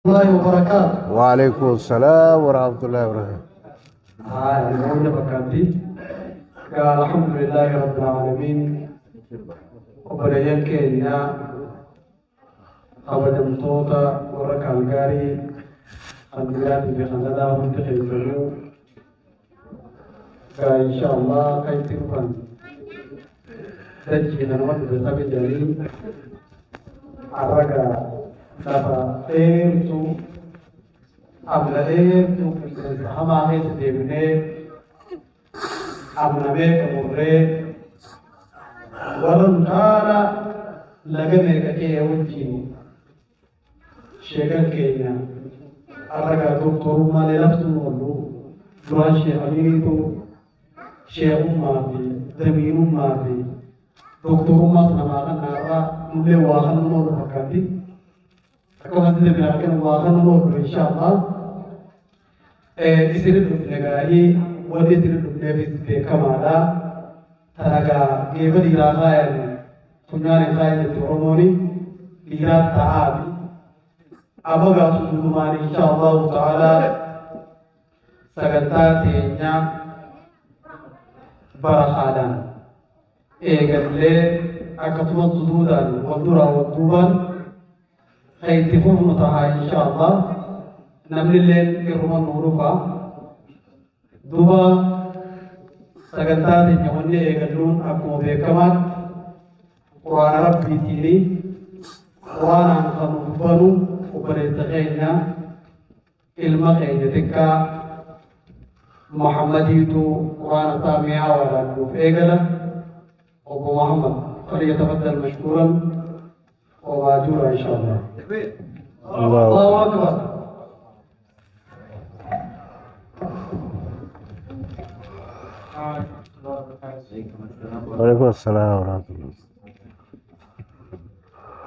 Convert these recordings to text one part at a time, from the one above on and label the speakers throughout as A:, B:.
A: الله وبركاته.
B: وعليكم السلام ورحمة الله وبركاته.
A: Haa, namoonni fakkaatti. Egaa alhamdulillahi rabbil aalamiin, obboleeyyan keenya kabajamtoota warra Kaalgaarii kan biyyaatii fi kan gadaa hundi keessanuu, egaa insha Allah kan itti dhufan dachii kanuma dhufe sabi jedhanii har'a lafa dheertuu amna dheertuu qilleensa hamaa keessa deebinee amna meeqa murree warra nu caalaa laga meeqa ce'e wajjin sheekan keenya har'a gaa doktorummaalee labsuun oollu duraan sheekaniitu sheekummaa fi damiinummaa fi doktorummaas namaa kan har'a nullee waa kan nu oolu fakkaatti. Akkasumas biraa kan waa kan nu oolu insha Allah. Isin dhufne gaa'ii wanni isin dhufneefis beekamaadha. Tanagaa geeba dhiiraa kaayan funyaan hin kaayan jette Oromooni, dhiiraa ta'aafi. Amma gaatu hundumaan insha Allahu ta'ala sagantaa teenya barakaadhaan eegallee akkasumas duduudhaan wal duraa wal duubaan kan itti fufnu ta'a insha Allah. Namni illee irruma nuu dhufa. Duuba sagantaa teenya wanni eegalluun akkuma beekamaatti quraana rabbiitiini. Quraanaan kan nuuf banu obboleessa keenya, ilma keenya xiqqaa Muhammadiitu quraana isaa mi'aawaadhaan nuuf eegala. Obbo Muhammad فليتفضل مشكورا وماجورا إن شاء الله.
B: الله
A: الله أكبر.
B: وعليكم السلام ورحمة الله.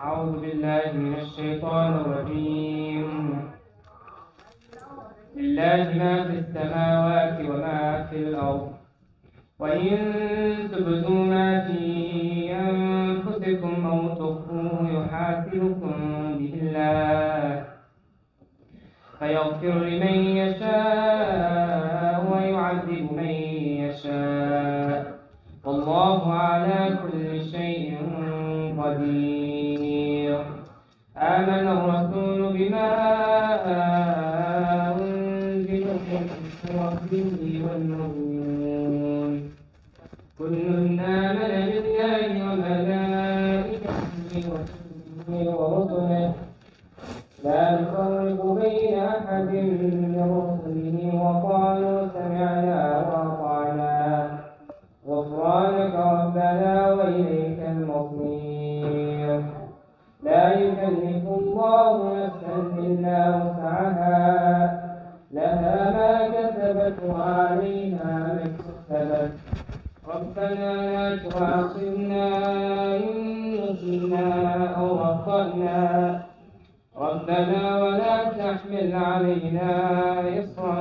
C: أعوذ بالله من الشيطان الرجيم. لله ما في السماوات وما في الأرض، وإن تبدوا ما في أنفسكم أو تخفوه يحاسبكم به الله، فيغفر لمن يشاء ويعذب من يشاء، والله على كل شيء قدير. آمن الرسول بما أنزل من ربه والمؤمنون، كل آمن بالله وملائكته وكتبه ورسله، لا نفرق بين أحد من رسله، وقالوا سمعنا وأطعنا، غفرانك ربنا وإليك المصير. لا يكلف الله نفسا إلا وسعها، لها ما كسبت وعليها ما اكتسبت. ربنا لا تؤاخذنا إن نسينا أو أخطأنا، ربنا ولا تحمل علينا إصرا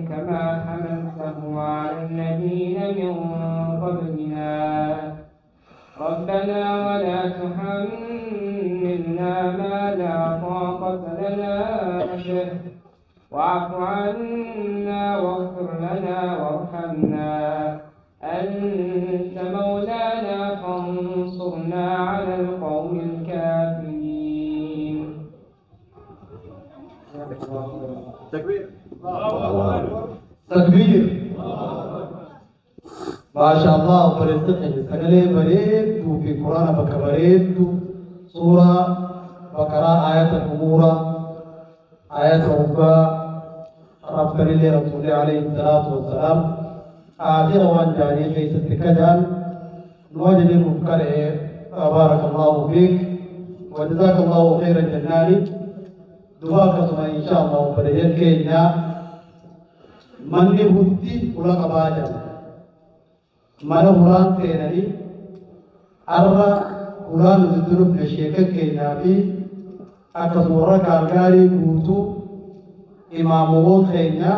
C: كما حملته على الذين من قبلنا، ربنا ولا تحملنا ما لا طاقة لنا به، واعف عنا واغفر لنا وارحمنا، أنت مولانا فانصرنا على القوم الكافرين.
A: تكبير. ما شاء الله obboleessa keenya sagalee bareedduu fi quraana bakka bareedduu suuraa Baqaraa ayata xumuraa ayata hoggaa rabbanillee rasuulli alayhi salaatu wassalaam aakhira waan jaanii keessatti kajaan nu ajajee nuuf qara'ee, بارك الله فيك وجزاك الله خيرا jennaani. Duba akkasuma insha Allah obboleeyyan keenya, manni hundi ula qabaa jira. Mana hulaan seenanii har'a hulaan nuti dhufne sheekan keenyaa fi akkasuma warra Kaalgaarii guutuu, imaamowwan keenya,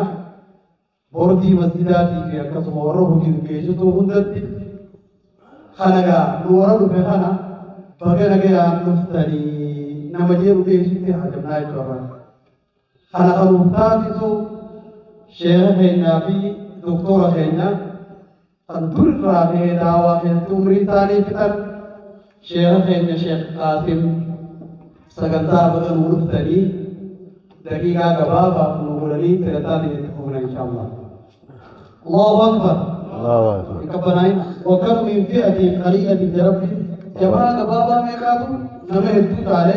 A: boordii masjidaatii fi akkasuma warra hojii geessituu hundatti kanagaa nu warra dhufe kana baga nagayaan dhuftanii nama jedhu dhiyeessutti hajamnaa jechuudha. Kana kan nuuf taasisu sheeka keenyaa fi doktora keenya kan dur irraa ka'ee daawaa keessatti umrii isaanii fixan sheeka keenya Sheekh Qaasim sagantaa baga nuu dhuftanii daqiiqaa gabaabaaf nu godhanii sagantaa teenya itti fufna inshaallah. Allahu Akbar.
B: Allahu Akbar.
A: Hin qabbanaa'in. Wakam min fi'atin qaliilatin ya Rabbi jamaa gabaabaa meeqaatu nama hedduu caale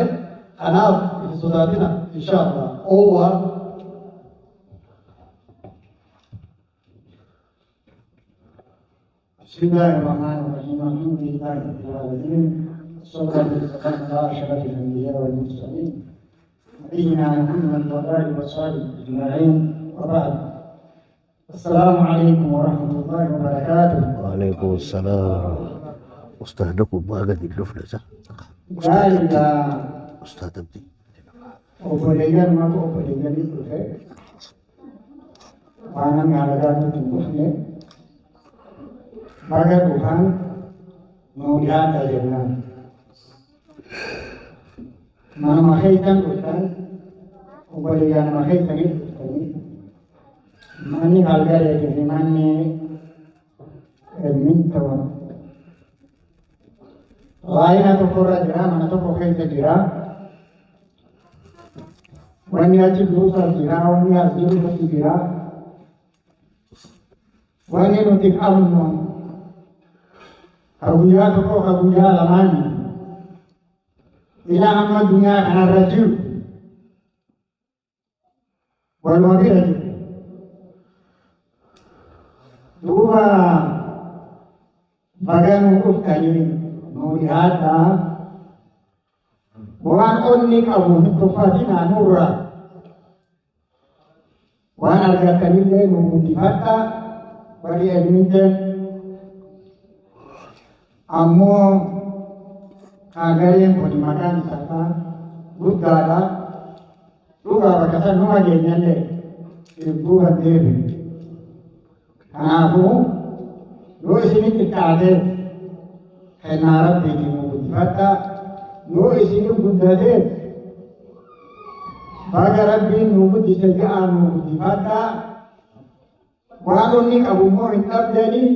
A: kanaaf hin sodaatina inshaallah. Oowwaa.
D: بسم الله الرحمن الرحيم الحمد لله رب العالمين والصلاة والسلام على أشرف الأنبياء والمرسلين نبينا محمد وآله وصحبه أجمعين وبعد السلام عليكم ورحمة الله وبركاته.
B: وعليكم السلام. أستاذكم ما قد الدفنة صح؟
D: قال
B: أستاذ أبدي
D: obboleeyyan maqaa obboleeyyanii dhufe waan namni alagaa nutti hin dhufne baga dhufan nuu dhiyaadha jennaan. Manuma keessan dhuftan obboleeyyanuma keessanii dhuftanii manni Kalgareetii fi manni Edmonton laayina tokkorra jira, mana tokko keessa jira. Wanni achi jirus jira, wanni as jirus jira. Wanni nuti qabnu ka guyyaa tokko ka guyyaa lamaani ilaa hamma duniyaa kanarra jiru waluma bira jiru. Duuba baga nuu dhuftanii nuu dhiyaadhaa. Waan onni qabu hin tuffatinaa nurraa. Waan argattanillee nuu guddifadhaa warri Edmonton. Ammoo Kaalgareen kun maqaan isaa guddaadha. Dhugaa bakka san numa geenyallee dhibbuu kan deebi'u. Kanaafuu yoo isinitti xiqqaatee kennaa Rabbiitiin nu guddifadhaa. Yoo isinin guddatee baga Rabbiin nu guddise je'aa nu guddifadhaa. Waan onni qabu immoo hin dhabdanii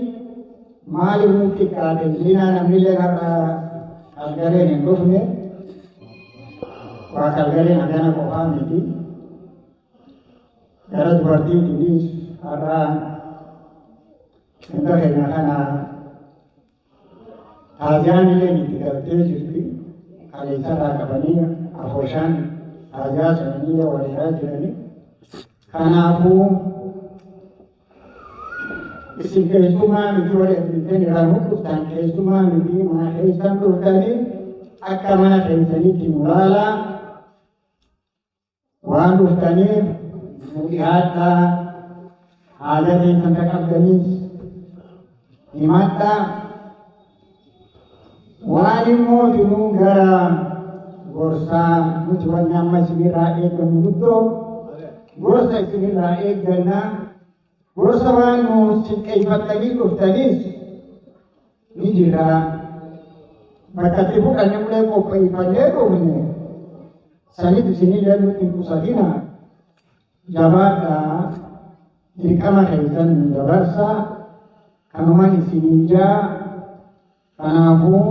D: maaliif nu xiqqaate zinaa namnillee har'a Kalgareen hin dhufne. Waa Kalgareen hagana qofaa miti. Gara dubartiitiinis har'a hunda keenya kana taaziyaan illee itti galtee jirti. Kaleessarraa qabanii afooshaan taaziyaa sanillee wareeraa jirani. Kanaafuu isin keessumaa miti warri Edmonton irraa nu dhuftan keessumaa miti mana keessan dhuftanii akka mana keessanitti nu laalaa. Waan dhuftaniif nu dhiyaadhaa. Haala keessan qabdaniis himadhaa. Waan immoo tinuu gara gorsaa nuti wanni amma isinirraa eeggannu guddoo gorsa isinirraa eeggannaa. Gorsa waan nu siqqeeffattanii dhuftaniis ni jira. Bakka itti fudhanne ulee qopheeffannee dhufne sanitu isinillee nutti hin qusatina. Jabaadhaa dirqama keessan nu dabarsaa kanuman isiniin jaa. Kanaafuu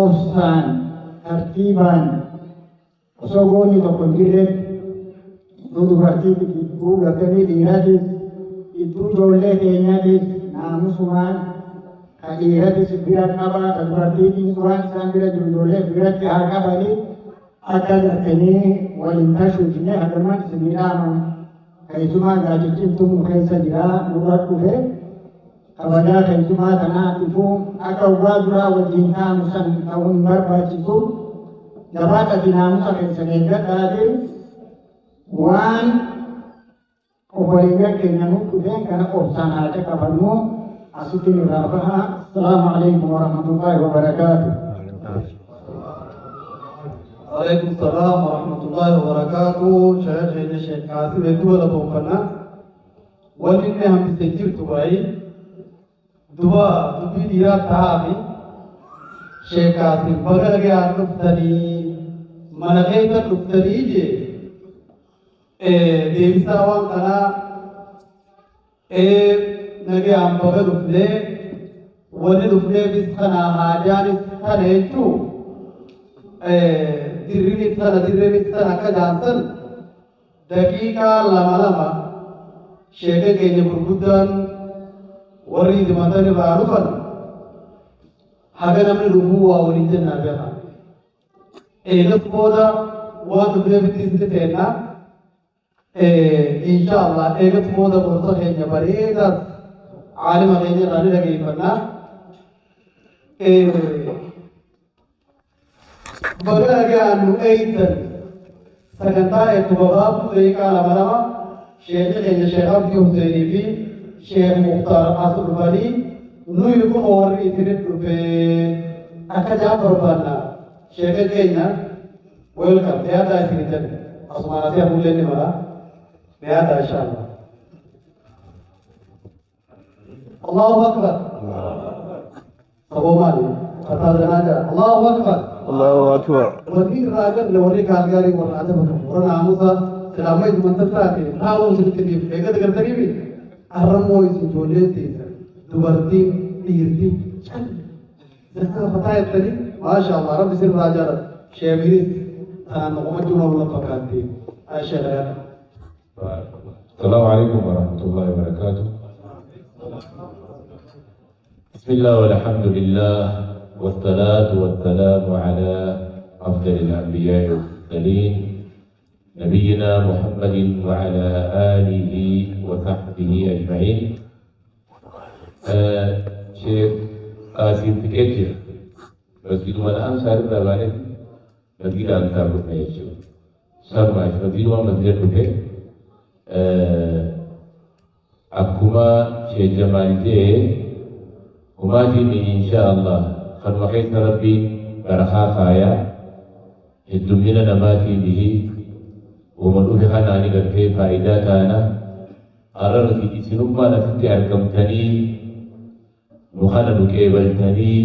D: obsaan tartiibaan osoo goonni tokko hin jirretti iddoo dubartiitti gidduu gartanii dhiiratis iddoo ijoollee keenyaatis naamusumaan ka dhiiratis bira qabaa ka dubartiitis waan isaan bira jiru ijoollee biratti haa qabanii akka gartanii waliin tashuufne hagamaan isinii dhaamamu. Keessumaa gaachicimtuu nu keessa jira nurra dhufe kabajaa keessumaa kanaa dhufuu akka waggaa duraa wajjin taa'amu san ta'uu hin barbaachisu. Jabaadhati naamusa keessan eeggadhaati waan obboleeyyan keenya nu dhufeen kana obsaan haa caqafannu asitti irraa baha. Assalaamu alaikum warahmatullaahi wabarakaatu.
A: Alaikum salaam wa rahmatullahi wa barakatuh. Sheekh keenya Sheekh Qaasim hedduu galateeffanna. Wanni inni hambise jirtu baay'ee duba dubbii dhiiraa ta'aa fi Sheekh Qaasim baga nagaan dhuftanii mana keessa dhuftanii jee. Deebisaa waan kanaa nagayaan baga dhufnee wanni dhufneefis kana haajaanis kana jechuu dirrinis kana dirrinis kana akka jaansan daqiiqaa lama lama sheeka keenya gurguddaan warri himatan irraa dhufan haga namni dhufuu waa waliin jennaa beeka. Eegas booda waan dhufneefitti itti seennaa. Insha Allah eegas booda gorsa keenya bareedaas caalima keenya irraa ni dhageeffannaa. Baga nagaan nu eeydan sagantaa eebbu gabaabduu daqiiqaa lama lama sheekhi keenya Sheekh Abdii Huseenii fi Sheekh Muktaar as dhufanii nuyi kun warri isinit dhufee akka jaan barbaanna. Sheekha keenya welcome dhiyaataa isin jedhe asumaan asii hafuullee ni mala dhiyaataa insha Allah. Allahu Akbar. Saboo maali? Fataa zanaa jira. Allahu Akbar.
B: Allahu Akbar.
A: Wanni irraa galle warri Kaalgaarii warra adaba qabu warra naamusa silaama itti taate taa'uu isinitti dhiif eegata galtaniifi arrammoo isin ijoolleen teessan dubartiin dhiirti calli zakaa fataa jettanii maasha Allah rabbi sirraa jaalata sheemiris tanaan qomachuun oolu fakkaatti asheera yaada.
E: السلام عليكم ورحمة الله وبركاته. بسم الله والحمد لله والصلاة والسلام على أفضل الأنبياء والمرسلين نبينا محمد وعلى آله وصحبه أجمعين. شيخ قاسم فكيتشر مسجد من أنصار الرباني مسجد أنصار الرباني سمع مسجد ومسجد الرباني akkuma Sheekh Jamaal jee humaatiin insha Allah kanuma keessa Rabbiin barakaa kaayaa heddummina namaatiin bihi wama dhufe kanaani gartee faayidaa taana har'a isinummaan asitti argamtanii nu kana nu qeebaltanii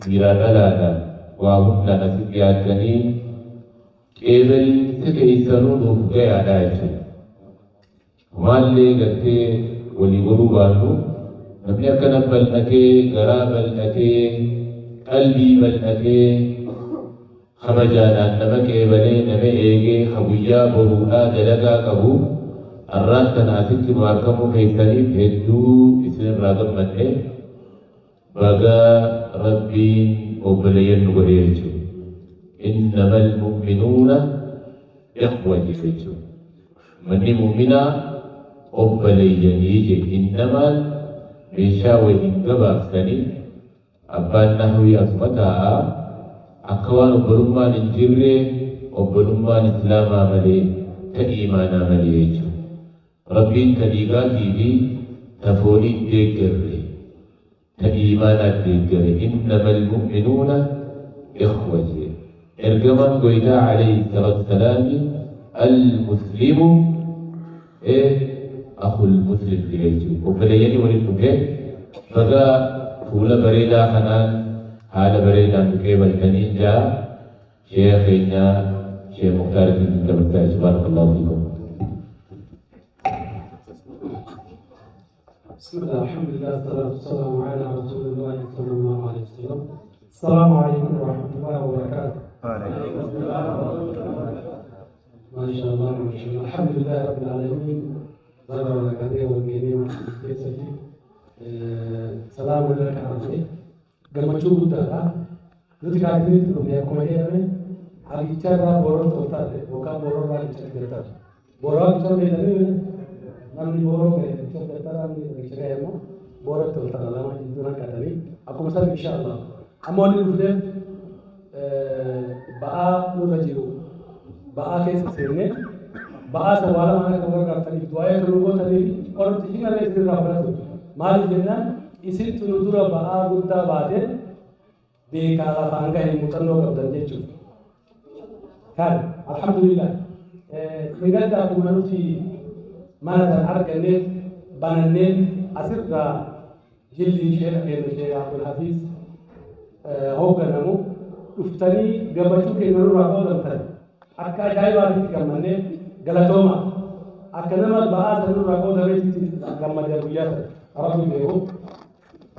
E: dhiiraa dhalaadhaan waa hundaan asitti dhiyaattanii qeebalti keessanuu nuuf gayaadha jechuudha. Maallee gartee walii godhuu baannu namni akkana bal'atee garaa bal'atee qalbii bal'atee kabajaadhaan nama qeebalee nama eegee ka guyyaa boruudhaa dalagaa qabu har'aan tana asitti nu argamuu keessaniif hedduu isinirraa gammadne baga Rabbiin obboleeyyan nu godhe jechuudha. Innamal mu'minuuna ikhwa jechuudha. Manni mu'minaa obboleeyyanii jedhe innamaan meeshaa waliin gabaabsanii abbaan nahwii asuma taa'aa akka waan obbolummaan hin jirre obbolummaan islaamaa malee ta iimaanaa malee jechuudha. Rabbiin ta dhiigaatii fi ta fooniin deeggarre ta iimaanaa deeggare innamal mu'minuuna ikhwa jedhe. Ergamaan goytaa alayhi salaatu salaami al-muslimu akhul muslim jechuudha. Obboleeyyanii waliin dhufee baga fuula bareedaa kanaan haala bareedaan dhufee balkanii jaa sheekh keenya Sheekh Muktaar isin dabarsaa jechuudha. Barakallahu fiikum.
F: بسم الله الحمد لله والصلاة والسلام على رسول الله صلى الله عليه وسلم. السلام عليكم ورحمة الله وبركاته. ما شاء الله ما شاء الله الحمد لله رب العالمين. بارك الله فيك والجميع كيستي سلام لك عمي gammachuu guddaadha. Nuti kaafiriitti dhufne akkuma jedhame hagicharraa booroon toltaate yookaan booroorraa hagicha galtaate. Booroo hagicha beekanii namni booroo ga'e hagicha galtaa namni hagicha ga'e immoo boorootti toltaadha lama jidduu hanqatanii akkuma sana insha Allah. Amma wanni dhufneef ba'aa nurra jiru ba'aa keessa seennee ba'aa sana waa lama akka gargaartaniif du'aa kan nu gootaniif qorti himalee isinirraa fudhatu. Maaliif jennaan isintu nu dura ba'aa guddaa baatee beekaa lafaan gahe muuxannoo qabdan jechuudha. Kan alhamdulillah eegadda akkuma nuti mana sana arganneef bananneen asirraa jilli ishee keenya ishee Abdul Hafiz hoogganamu dhuftanii gammachuu keenya nurraa qoodamtan akka ajaa'ibaatti gammannee galatooma. Akka nama ba'aa sanirraa qoodameetti gammadee guyyaa sana. Rabbi beeku.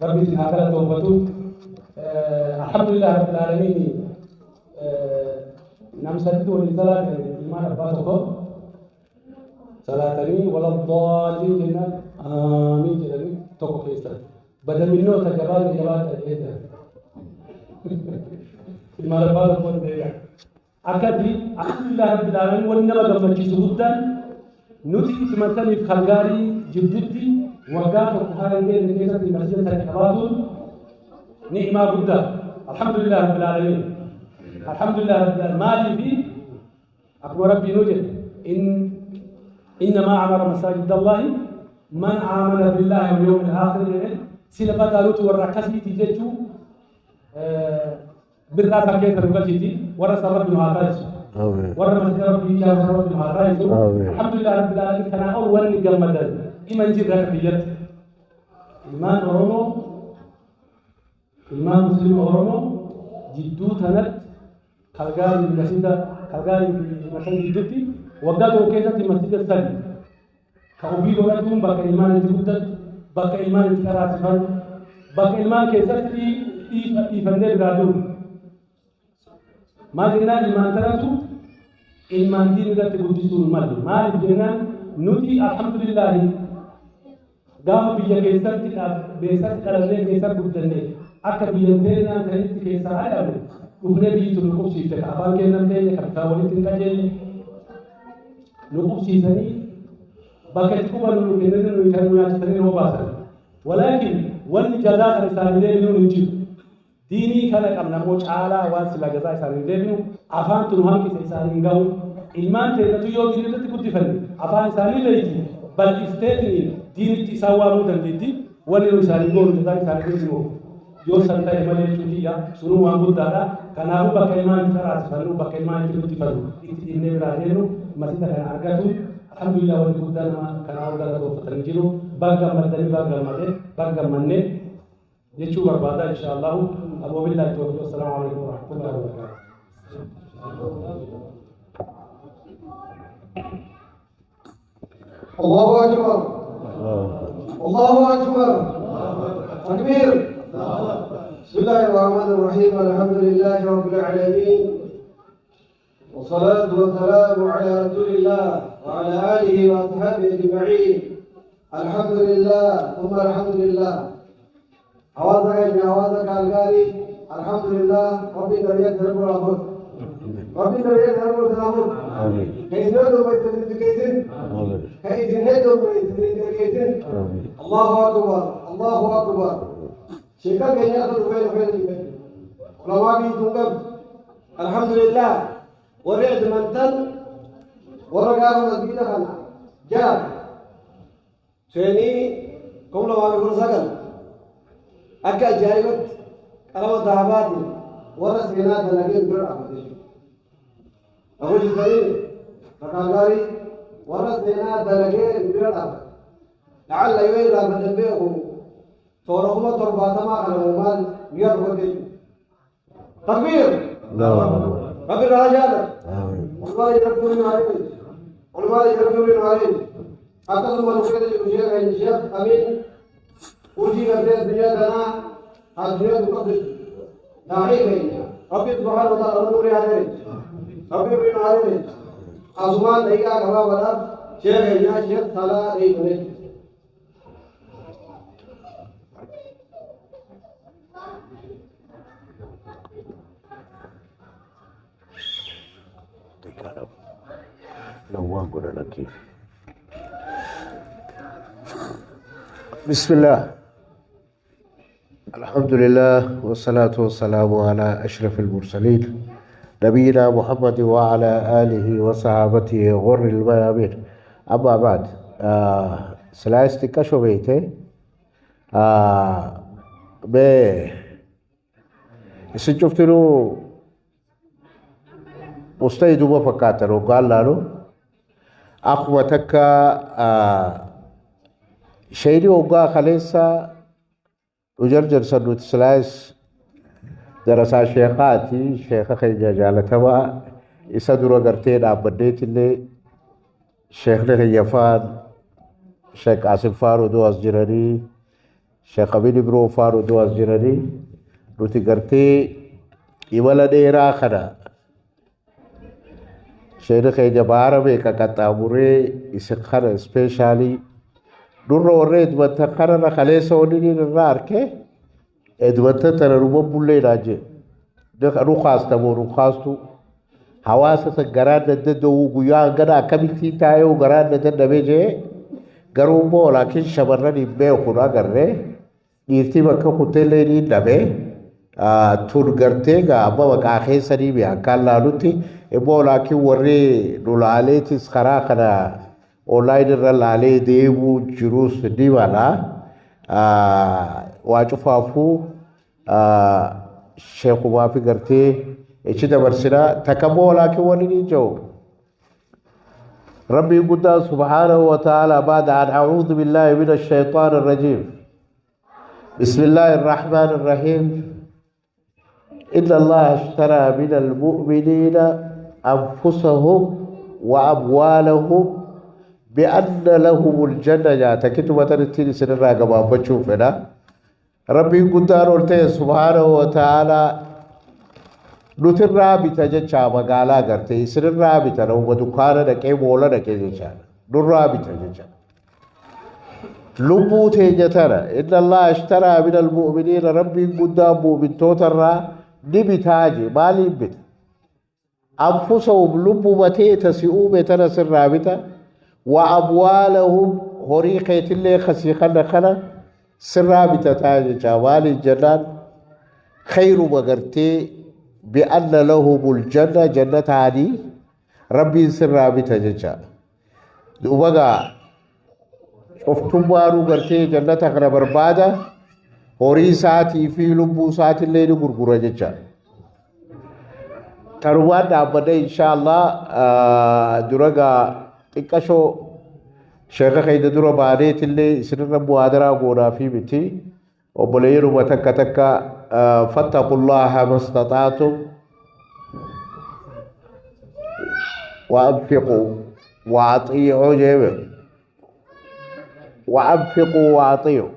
F: Rabbi isin haa galatoonfatu. Alhamdulillah Rabbil Aalamiin namsatti waliin salaatan ilmaan abbaa tokko salaatanii wala daalliin jennaan aamiin jedhanii tokko keessan. Badaminnoota jabaanne jabaadha jedhee jira. Ilmaan abbaa tokko deebi'a. Akkasi alhamdulillah Rabbil Aalamiin wanni nama gammachiisu guddaan nuti itti Kalgaarii jidduutti waggaa tokko haala hin geenye keessatti masjida sadi qabaatuun ni'maa guddaa. Alhamdulillah Rabbil Aalamiin. Alhamdulillah Rabbil Aalamiin. Maaliifi akkuma Rabbii nuu jedhe in إنما عمر مساجد الله من آمن بالله واليوم الآخر سila badaaluutu warra akkasiiti jechuu birraa isaa keessa nu galchiti warra san Rabbi nu haa taasisu. Warra masjida Rabbii ijaaru san Rabbi nu haa taasisu. Alhamdulillah Rabbil Aalamiin kanaa ol wanni gammadan dhima hin jirre akka biyyatti. Ilmaan Oromoo ilmaan Musliima Oromoo jidduu tanatti Kalgaarii fi masjida Kalgaarii fi Matan jidduutti waggaa tokko keessatti masjida sadi ka ofii godhatuun bakka ilmaan itti guddatu, bakka ilmaan itti qaraasifan, bakka ilmaan keessatti dhiifannee biraa deemu. Maal jennaan ilmaan tanatu ilmaan diin irratti guddisuun malle. Maaliif jennaan nuti alhamdulillaahi gaafa biyya keessatti keessatti dhalannee keessatti guddanne akka biyya teenyaan ta'etti keessaa ari'amne dhufnee biyyi tun nu qubsiifte ka afaan kennan teenye ka bitaa walitti hin qajeelle nu qubsiisanii bakka itti qubannu nu kennanii nu kan nu nyaachisanii nu baasan. Walaakin wanni jazaa kan isaanii deebinuun hin jiru. Diinii kana qabna immoo caalaa waan sila jazaa isaanii deebinu afaantu nu hanqise isaanii hin gahu. Ilmaan teenyatu yoo diinii irratti guddifanne afaan isaanii leeyti bal'ifteetiin diinitti isaan waamuu dandeetti. Wanni nu isaanii goonu jazaa isaanii deebinu yoo san ta'e malee jechuutiyya sunuu waan guddaadha. Kanaafuu bakka ilmaan itti qaraasifannu bakka ilmaan itti guddifannu itti dhiibnee biraa deemnu masjida kana argatu alhamdulillah wanni guddaa nama kanaa ol galatooffatanii jiru. Baga gammaddanii baga gammadee baga gammannee jechuu barbaada insha Allahu. Aboo billahi tawfiiq. Assalaamu alaikum warahmatullahi wabarakatuh.
A: الله أكبر الله أكبر تكبير. بسم الله الرحمن الرحيم. الحمد لله رب العالمين والصلاة والسلام على رسول الله وعلى آله وأصحابه أجمعين. الحمد لله ثم الحمد لله. حوازك يا حوازك الغالي. الحمد لله ربي دريت رب العبد ربي دريت رب العبد. كيسن كيسن كيسن كيسن. الله أكبر الله أكبر. شكرا كي يأخذ فين فين علماء تنقب. الحمد لله ورعد من تن ورقاب مسجد خنا جاب سيني كم لو ما بيقول سكن أكا جايبت كلام ذهباتي ورا سينا دلقين بر أبدي أقول جزائي فكالغاري ورا سينا دلقين بر أبدي لعل يوين لا بدن تورهما ترباتما على المال مياه ودي تكبير.
B: لا
A: رب الرجال والله يركبون عليه والله يركبون عليه. أكثر من كذا يجي الشيخ أمين ورجي قبل الدنيا دنا الدنيا تقدر داعي بيننا ربي سبحانه وتعالى نور عليه ربي نور عليه أزمان دقيقة كما ولا شيخ يا شيخ صلاة عليه.
B: بسم الله الحمد لله والصلاة والسلام على أشرف المرسلين نبينا محمد وعلى آله وصحابته غر الميامين. أما بعد سلاستي كشو بيتي ب شفتلو مستيدو ما فكاترو قال له أخوة تكا شيري وقا خليسا وجرجر سنوت سلايس درسا شيخاتي شيخة خيجا جالتوا إسا درو قرتين عبديت اللي Sheekni kiyyafaan Sheekh Qaasim faan odoo as jiranii, Sheekh Amin Ibroo faan odoo as jiranii, nuti gartee imala dheeraa kana sheekni keenya baara meeqa qaxxaamuree isin kana ispeeshaalii nurra warra Edmonton kanarra kaleessa wanni inni irraa arke Edmonton tana numa bulleedhaa jee. Nu kaasta moo nu kaastu hawaasa san garaan na danda'u guyyaa hangana akkamittiin taa'ee garaan na danda'ee jee. Garuu immoo laakiin shamarran hin beeku agarree dhiirtii bakka kutteellee ni dhabe. Tun gartee gaa amma maqaa keessanii mi akkaan laalutti immoo laakiin warri nu laaleetis karaa kana online irra laalee deemuu jirus ni mala. Waa cufaafuu sheekumaa fi gartee ichi dabarsinaa. Takka immoo laakiin wanni ni jiru. ربي قدام سبحانه وتعالى بعد أن أعوذ بالله من الشيطان الرجيم، بسم الله الرحمن الرحيم، إن الله اشترى من المؤمنين أنفسهم وأموالهم بأن لهم الجنة. يا تكتب ترتيل سنة راقبة بتشوف هنا ربي قدام سبحانه وتعالى nutirraa bita jecha magaalaa gartee isinirraa bita, nama dukkaana dhaqee moola dhaqee jecha nurraa bita jecha lubbuu teenya tana. Inna Allah ashtaraa min almu'miniina, rabbiin guddaan mu'mintootarraa ni bitaa je. Maaliin bita? Anfusahum, lubbuma teeta si uume tana sirraa bita, wa amwaalahum, horii keetillee kasii kana kana sirraa bitataa jecha. Maaliin jennaan khayruma gartee بأن لهم الجنة، جنة هذه ربي سر بتا جتا. وبقى شفتم بارو غرتي جنة kana barbaada horii isaatii fi lubbuu isaatillee ni gurgura jecha. Kanumaan dhaabbadee insha Allah dura gaa xiqqashoo sheeka keenya dura baaneetillee isinirra muhaadaraa goonaa fi miti. Obboleeyyanuma takka takka, فاتقوا الله ما استطعتم وأنفقوا وأطيعوا جميع وأنفقوا وأطيعوا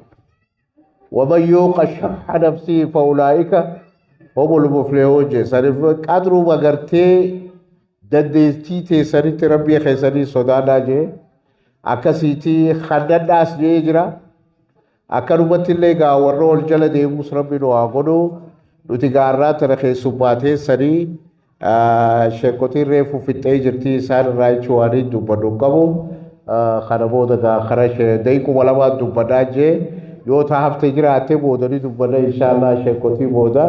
B: ومن يوق شح نفسه فأولئك هم المفلحون. سنف قدروا مغرتي dandeettii teessanitti rabbii keessanii sodaadhaa jee. Akkasiitii kannannaas jee jira. Akkanumatti illee gaa warra ol jala deemus rabbi nu haa godhu. Nuti gaarraa tana keessummaa teessanii sheekotiin reefu fixxee jirti, isaan irraa jechuu waan hin dubbadhu hin qabu. Kana booda gaa kara daqiiquma lamaan dubbadhaa jee, yoo taa haftee jiraatte boodanii dubbadha inshaallah sheekotii booda.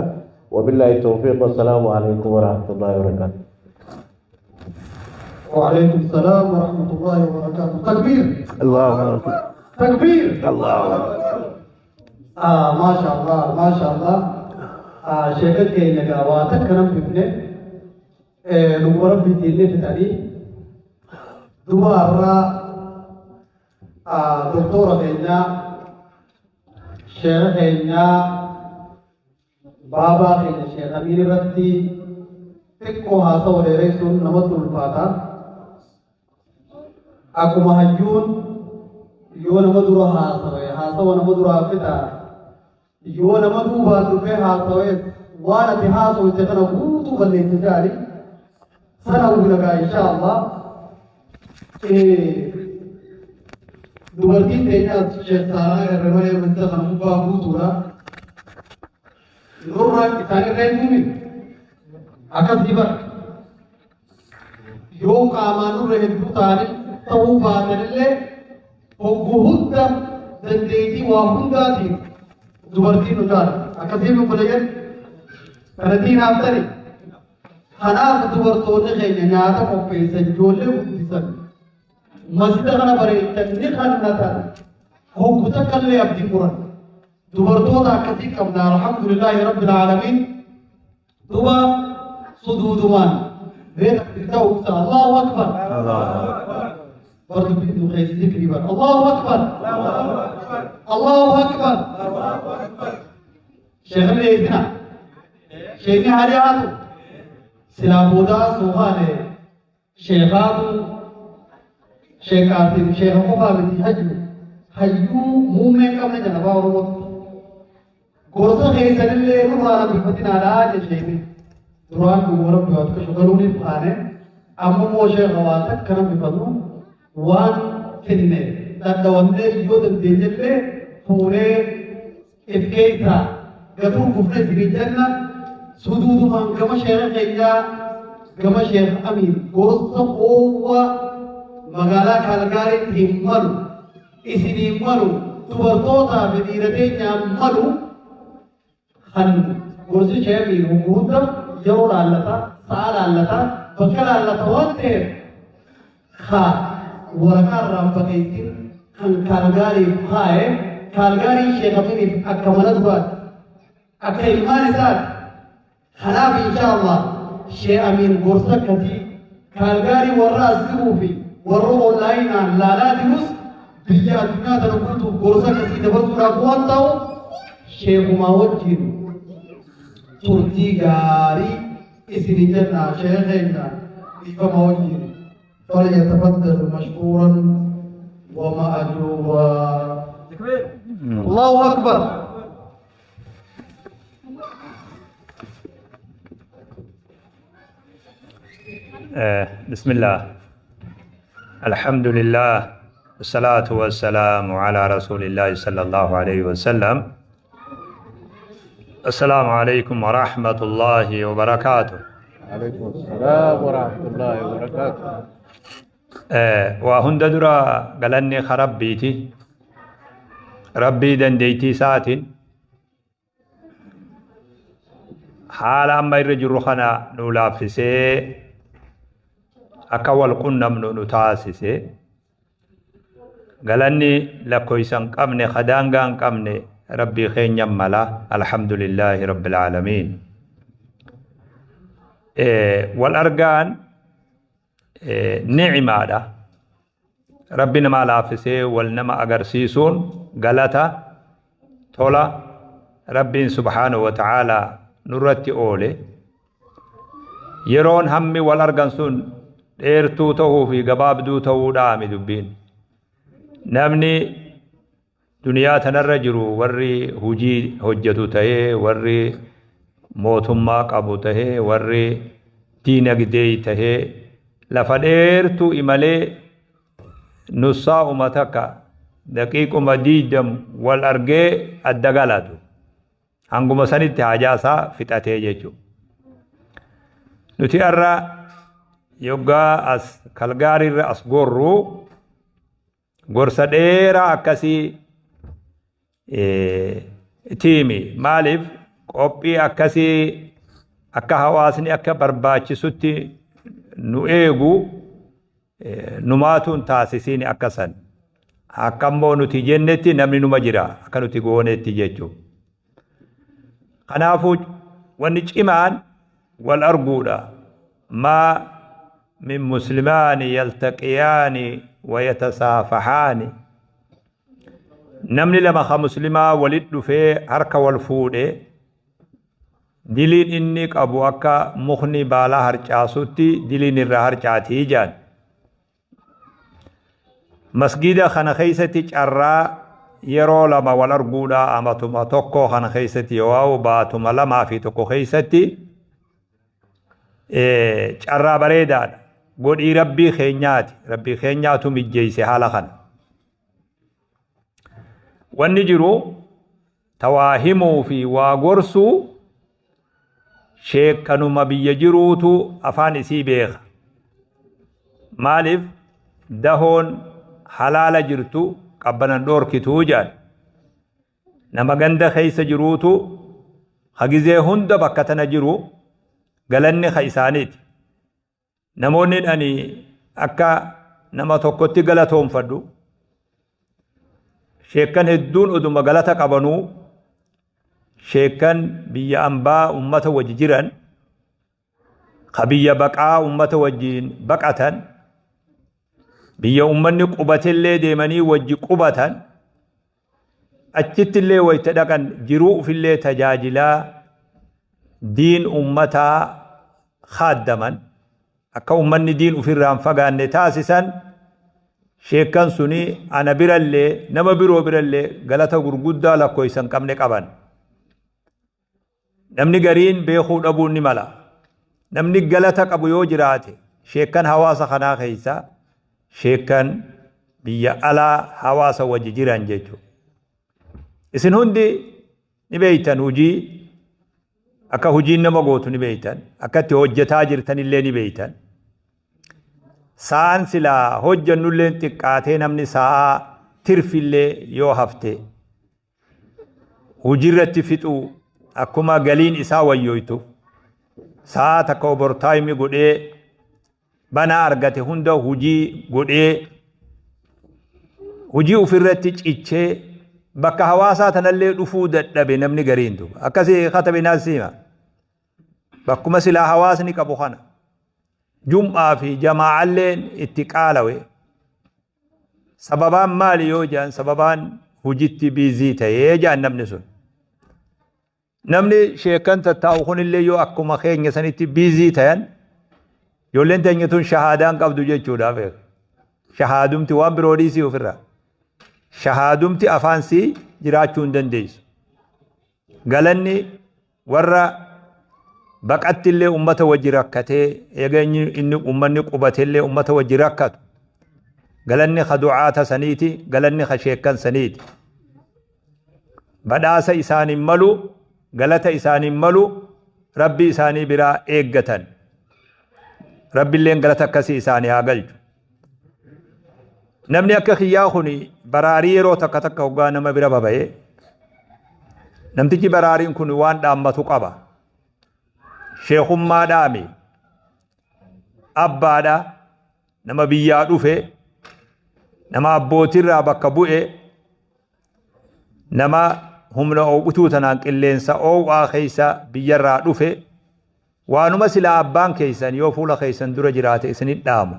B: وبالله التوفيق والسلام عليكم ورحمة الله وبركاته.
A: وعليكم السلام ورحمة الله وبركاته. تكبير.
B: الله أكبر.
A: تكبير.
B: الله أكبر.
A: آه ما شاء الله ما شاء الله. Sheeka keenya gaa waa takka nan bifne dhuguma rabbii diinee fixanii duba har'aa doktora keenyaa, sheeka keenyaa, baabaa keenya Sheekh Amiin irratti xiqqoo haasawa dheeressuun namatti ulfaata. Akkuma hayyuun yoo nama dura haasawe haasawa nama duraa fixa, yoo nama duubaan dhufee haasawe waan ati haasawte kana guutuu balleessa jaali sana hubina insha Allah. Dubartiin teenyaas Sheekh Saaraa irra malee wanta kana gubbaa guutuudha. Nurra isaan irra hin muumin akkasii bara yoo qaamaan nurra hedduu ta'anii ta'uu baatanillee hogguu hunda dandeettii waa hundaatiin dubartiin nu jaala. Akkasii obboleeyyan kana diinaaf ta'e. Kanaaf dubartoonni keenya nyaata qopheessan, ijoollee guddisan, masjida kana bareechan, ni kannatan, hoggu takka illee abdii muran. Dubartoota akkasii qabna, alhamdulillaahi rabbil aalamiin. Duba suduudumaan beeka ta'uusa. Allahu akbar. Bar dubbiin nu keessa zikrii bar. Allahu akbar. Allahu akbar. Sheekni eeysina. Sheekni hariyaatu. Silaa boodaa suufaane sheekaatu Sheekh Qaasim sheekha qofaa miti hayyu. Hayyuu muummee hin qabne jedha afaan Oromootti. Gorsa keessanillee nurraa nambifatinaadhaa jedhe. Duraan dhuguma rabbi waa xiqqasho galuuniif kaane amma immoo sheekha waa takka nambifannu waan finne dhadhawannee yoo dandeenyellee fuunee if keessaa gatuu kufne isinii jenna suduudumaan gama sheekha keenyaa gama Sheekh Amiin gorsa oowwaa magaalaa Kaalgaariitti hin malu isiniin malu dubartootaa fi dhiira teenyaan malu kan gorsi Sheekh Amiin hunda yeroo laallata sa'a laallata bakka laallata waan ta'eef ka waraqaa irraan baqeessin kan Kaalgaariif kaa'e Kaalgaarii Sheekh Amiiniif akka mana duraati akka ilmaan isaati. Kanaaf insha Allah Sheekh Amiin gorsa akkasii Kaalgaarii warra as jiruu fi warra onlaayinaan laalaa jirus biyya addunyaa tana guutuuf gorsa akkasii dabarsuudhaaf waan ta'u sheekumaa wajjin turtii gaarii isinii jenna sheekh keenya dhiifama wajjin. فليتفضل مشكورا ومأجورا. الله أكبر.
G: بسم الله، الحمد لله، الصلاة والسلام على رسول الله صلى الله عليه وسلم. السلام عليكم ورحمة الله وبركاته.
B: عليكم السلام ورحمة الله وبركاته.
G: Waa hunda dura galanni rabbiiti. Rabbii dandeettii isaatiin haala amma irra jirru kana nu laaffisee akka wal qunnamnu nu taasise. Galanni lakkoofsa hin qabne, daangaa hin qabne rabbii keenya mala. Alhamdulillaahi rabbil aalamiin. Wal argaan ni'imaadha. Rabbi nama laaffisee wal nama agarsiisuun galata tola rabbiin subhaanahu wa ta'aalaa nurratti oole. Yeroon hammi wal argan sun dheertuu ta'uu fi gabaabduu ta'uu dhaami dubbiin. Namni duniyaa tanarra jiru warri hujii hojjetu ta'ee, warri mootummaa qabu ta'ee, warri diinagdee ta'ee lafa dheertuu imalee nussaa'uma takka daqiiquma 20 wal argee adda galatu. Hanguma sanitti haajaa isaa fixatee jechuudha. Nuti har'a yoggaa as Kalgaariirra as gorru gorsa dheeraa akkasii tiimi. Maaliif qophii akkasii akka hawaasni akka barbaachisutti nu eegu numaatuun taasisiin akkasan. Akka immoo nuti jennetti namni numa jira akka nuti goonetti jechuudha. Kanaafuu wanni cimaan wal arguudha. ما من مسلمان يلتقيان ويتصافحان. Namni lama ka muslimaa walit dhufee harka wal fuudhe diliin inni qabu akka mukni baalaa harcaasutti diliin irraa harcaatii jaan. Masgida kana keessatti carraa yeroo lama wal arguudha amatuma tokko kana keessatti yoo baatuma lamaa fi tokko keessatti carraa bareedaadha. Godhii rabbii keenyaati. Rabbii keenyaatu mijjeesse haala kana. Wanni jiru tawaa himuu fi waa gorsuu sheekkanuma biyya jiruutu afaan isii beeka. Maaliif dahoon halaala jirtu qabbanan dhoorkituu jedhan. Nama ganda keessa jiruutu hagizee hunda bakka tana jiru galanni ka isaaniiti. Namoonni ani akka nama tokkotti galatoonfadhu sheekkan hedduun oduma galata qabanuu sheekkan biyya ambaa ummata wajji jiran ka biyya baqaa ummata wajjiin baqatan biyya ummanni qubatillee deemanii wajji qubatan achittillee wayta dhaqan jiruu ufillee tajaajilaa diin ummataa kaaddaman akka ummanni diin ufirraa hin fagaanne taasisan Sheekkan suni ana birallee nama biroo birallee galata gurguddaa lakkoofsa hin qabne qaban. Namni gariin beekuu dhabuun ni mala. Namni galata qabu yoo jiraate sheekkan hawaasa kanaa keessa sheekkan biyya alaa hawaasa wajji jiran jechuudha. Isin hundi ni beeytan, hujii akka hujiin nama gootu ni beeytan, akka itti hojjetaa jirtanillee ni beeytan. Sa'aan silaa hojjannullee xiqqaatee namni sa'aa tirfillee yoo hafte hojiirratti fixuu akkuma galiin isaa wayyoytu sa'aa takka overtime godhee banaa argate hunda hujii godhee hujii ofirratti cichee bakka hawaasaa tanallee dhufuu dadhabe namni gariin duuba. Akkasii katabe naasima. Bakkuma silaa hawaasni qabu kana. Jum'aa fi jamaa'alleen itti qaalawe. Sababaan maali yoo jedhan, sababaan hujitti busy ta'ee jedhan namni sun. Namni sheekan tattaa'u kunillee yoo akkuma keenya sanitti busy ta'an, ijoolleen teenya tun shahaadaan qabdu jechuudhaaf. Shahaadumti waan biroo dhiisii ofirraa. Shahaadumti afaan sii jiraachuu hin dandeessu. Galanni warra baqatti illee ummata wajji rakkatee, eega inni ummanni qubateellee ummata wajji rakkatu. Galanni ka du'aata saniiti, galanni ka sheekkan saniiti. Badhaasa isaaniin malu, galata isaaniin malu, Rabbi isaanii biraa eeggatan. Rabbiilleen galata akkasii isaanii haa galchu. Namni akka kiyyaa kun baraarii yeroo takka takka hoggaa nama bira baba'ee, namtichi baraariin kun waan dhaammatu qaba. Sheekummaa dhaami. Abbaadha. Nama biyyaa dhufe. Nama abbootirraa bakka bu'e. Nama humna oowwituu tanaan qilleensa oowwaa keessa biyyarraa dhufe. Waanuma silaa abbaan keessan yoo fuula keessan dura jiraate isinit dhaamu.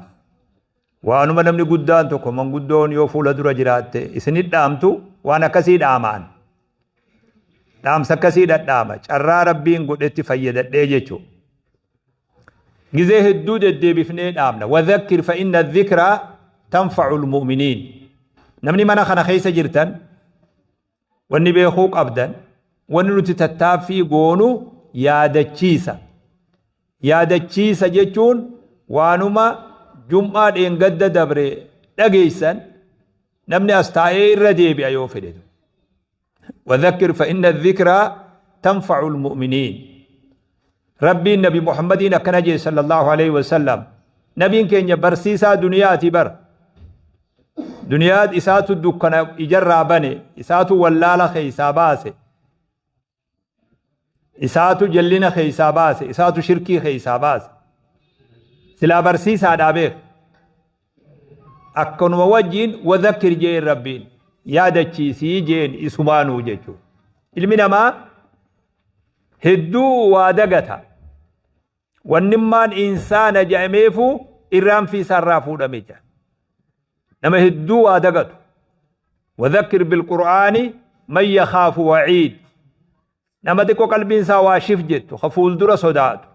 G: Waanuma namni guddaan tokko, manguddoon yoo fuula dura jiraatte isinit dhaamtu, waan akkasii dhaamaan. Dhaamsa akkasii dhadhaama. Carraa Rabbiin godhetti fayyadadhee jechuudha. Gizee hedduu deddeebifnee dhaamna. وذكر فإن الذكرى تنفع المؤمنين. Namni mana kana keessa jirtan wanni beekuu qabdan, wanni nuti tattaaffii goonu yaadachiisa. Yaadachiisa jechuun waanuma jum'aa dheengadda dabre dhageessan namni as taa'ee irra deebi'a yoo fedhe. وذكر فإن الذكرى تنفع المؤمنين. Rabbiin Nabi Muhammadiin akkana jee صلى الله عليه وسلم. Nabiin keenya barsiisaa duniyaati bar. Duniyaa isaatu dukkana ijarraa bane, isaatu wallaala keeysaa baase. Isaatu jallina keeysaa baase, isaatu shirkii keeysaa baase. Silaa barsiisaadhaa beek. Akkanuma wajjiin وذكر jeen Rabbiin yaadachiisii jeen isumaanuu jechuudha. Ilmi namaa hedduu waa dagata. Wannimmaan insaana jedhameefu irraan fi isaarraa fuudhame jira. Nama hedduu waa dagatu. وذكر بالقرآن من يخاف وعيد. Nama xiqqoo qalbiin isaa waa shif jettu, ka fuuldura sodaatu.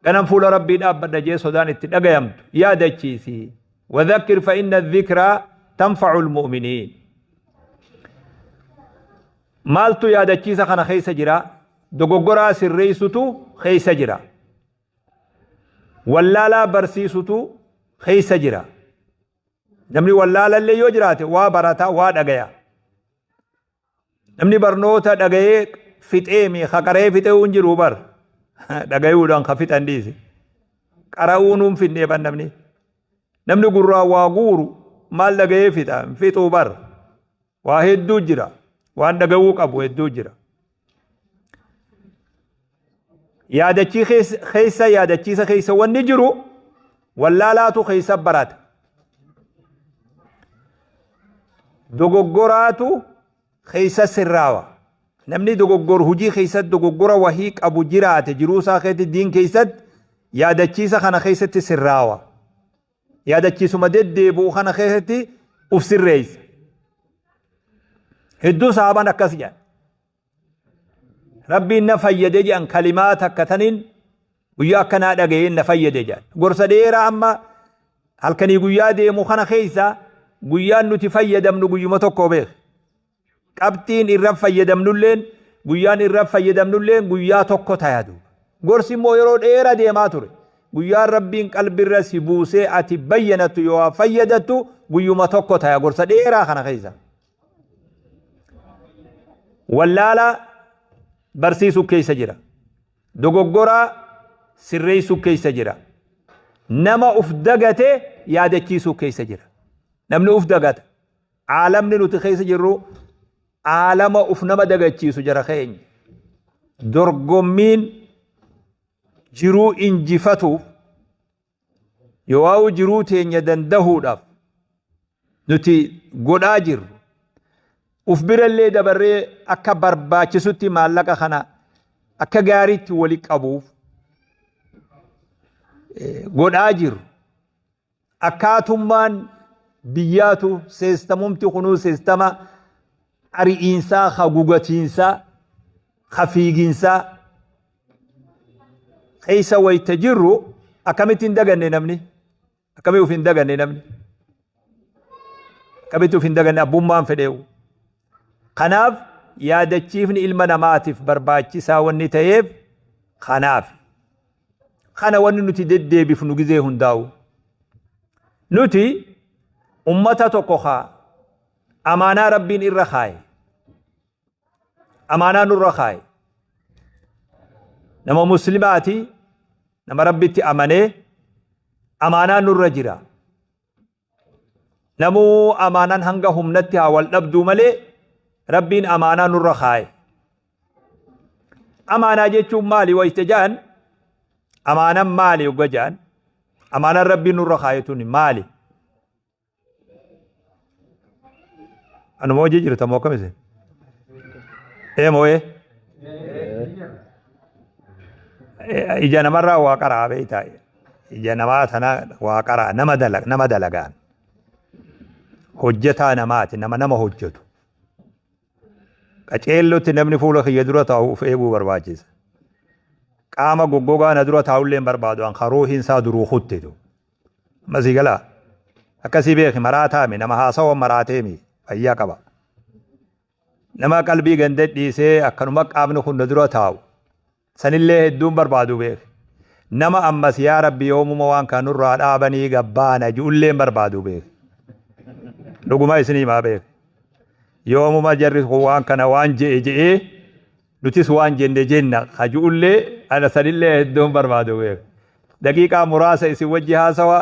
G: Ganam fuula Rabbii dhaabbadha jee sodaan itti dhagayamtu yaadachiisi. وذكر فإن الذكرى تنفع المؤمنين. Maaltu yaadachiisa kana keessa jira? Dogoggoraa sirreessutu keessa jira. Wallaalaa barsiisutu keessa jira. Namni wallaalallee yoo jiraate waa barataa, waa dhagaya. Namni barnoota dhagayee fixeemi haqaree fixee hin jiru bar. Dhagayuudhaan ka fixan dhiise. Qara'uu nuun finnee ban namni. Namni gurraan waa guuru maal dhagayee fixa? Fixuu bar. Waa hedduu jira. Waan dhagayuu qabu hedduu jira. Yaadachiisa yaadachiisa keessa wanni jiru wallaalaatu keessa barata. Dogoggoraatu keessa sirraawa. Namni dogoggor hujii keessatti dogoggora wahii qabu jiraate, jiruu isaa keessatti, diin keessatti, yaadachiisa kana keessatti sirraawa. Yaadachiisuma deddeebi'u kana keessatti uf sirreessa. Hedduu sahaabaan akkas jedhan. Rabbiin na fayyade jedhan, kalimaa takka taniin guyyaa akkanaa dhaga'een na fayyade jedhan. Gorsa dheeraa amma Halkanii guyyaa deemu kana keessa guyyaan nuti fayyadamnu guyyuma tokko beek. Qabxiin irra fayyadamnulleen guyyaan irra fayyadamnulleen guyyaa tokko tayadu. Gorsi immoo yeroo dheeraa deemaa ture. Guyyaan Rabbiin qalbirra si buusee ati bayyanattu yoo fayyadattu guyyuma tokko taya gorsa dheeraa kana keessa. Wallaala barsiisuu keessa jira. Dogoggoraa sirreessuu keessa jira. Nama uf dagate yaadachiisuu keessa jira. Namni uf dagata. Aalamni nuti keessa jirru aalama uf nama dagachiisu jara keenya. Dorgommiin jiruu injifatuuf yoo jiruu teenya dandahuudhaaf nuti godhaa jirru. Uf birallee dabarree akka barbaachisutti maallaqa kana akka gaariitti wali qabuuf godhaa jirru. Akkaatummaan biyyaatu seestamumti kunuu seestama ari'iinsaa, hagugatiinsaa, hafiigiinsaa keessa wayita jirru akkamitti hin daganne namni? Akkamii uf hin daganne namni? Akkamitti uf hin daganne abbummaan fedheewu? Kanaaf yaadachiifni ilma namaatiif barbaachisaa wanni ta'eef kanaaf. Kana wanni nuti deddeebifnu gizee hundaa'u. Nuti ummata tokko haa amaanaa Rabbiin irra kaaye. Amaanaa nurra kaaye. Nama muslimaati, nama Rabbitti amanee amaanaa nurra jira. Namuu amaanaan hanga humnatti haa wal dhabduu malee Rabbiin amaanaa nurra kaaye. Amaanaa jechuun maali wayita ja'an? Amaanaan maali yogga ja'an? Amaanaan Rabbiin nurra kaaye tuni maali? Anuma hojii jirta moo akkam isin? Ee moo ee? Ija namarraa waa qaraa beektaa? Ija namaa tana waa qaraa nama nama dalagaan. Hojjetaa namaati nama nama hojjetu. Qaceellotti namni fuula kiyya dura taa'u of eeguu barbaachisa. Qaama goggogaa na dura taa'ullee hin barbaadu an karuuhiin isaa duruu kuttitu. Ammasii galaa. Akkasii beeki maraataami nama haasawa maraateemi fayyaa qaba. Nama qalbii ganda dhiisee akkanuma qaamni kun na dura taa'u. Sanillee hedduun barbaadu beeki. Nama ammas yaa Rabbi yoomuma waan kana nurraa dhaabanii gabbaana ji'ullee hin barbaadu beeki. Dhuguma isinii himaa beeki. Yoomuma jarri kun waan kana waan je'e je'ee nutis waan jenne jenna ka ji'ullee ana sanillee hedduun barbaadu beeki. Daqiiqaa muraasa isin wajji haasawa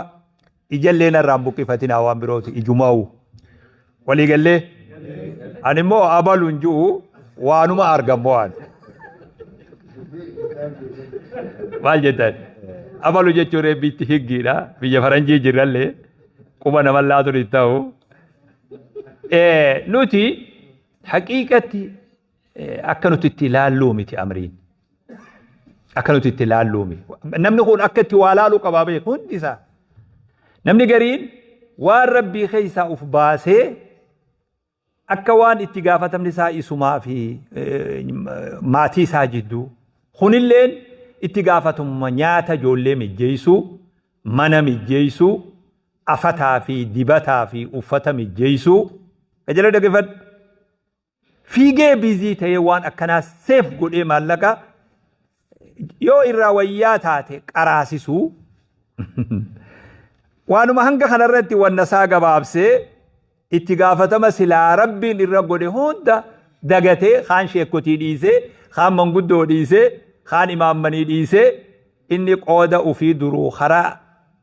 G: ijallee narraa hin buqqifatinaa waan birooti ijumaa'u. Walii gallee ani immoo abalu hin ji'u waanuma argamu waan. Maal jettan? Abalu jechuun eebbiitti higgiidha. Biyya faranjii jirrallee quba nama laatuun hin ta'u. Nuti haqiiqatti akka nuti itti ilaalluu miti amriin. Akka nuti itti ilaalluu miti. Namni kun akka itti waa laaluu qabaa beeku hundi isaa. Namni gariin waan Rabbii keessaa uf baasee akka waan itti gaafatamni isaa isumaa fi maatii isaa jidduu. Kunilleen itti gaafatamummaa nyaata ijoollee mijjeessuu, mana mijjeessuu, afataa fi dibataa fi uffata mijjeessuu. Qajeelaa dhaggeeffadhu. Fiigee biizii ta'ee waan akkanaa seef godhee maallaqa yoo irraa wayyaa taate qaraasisuu. Waanuma hanga kanarratti wanna isaa gabaabsee itti gaafatama silaa Rabbiin irra godhe hunda dagatee kaan sheekkotii dhiisee, kaan manguddoo dhiisee, kaan imaammanii dhiisee inni qooda ofii duruu karaa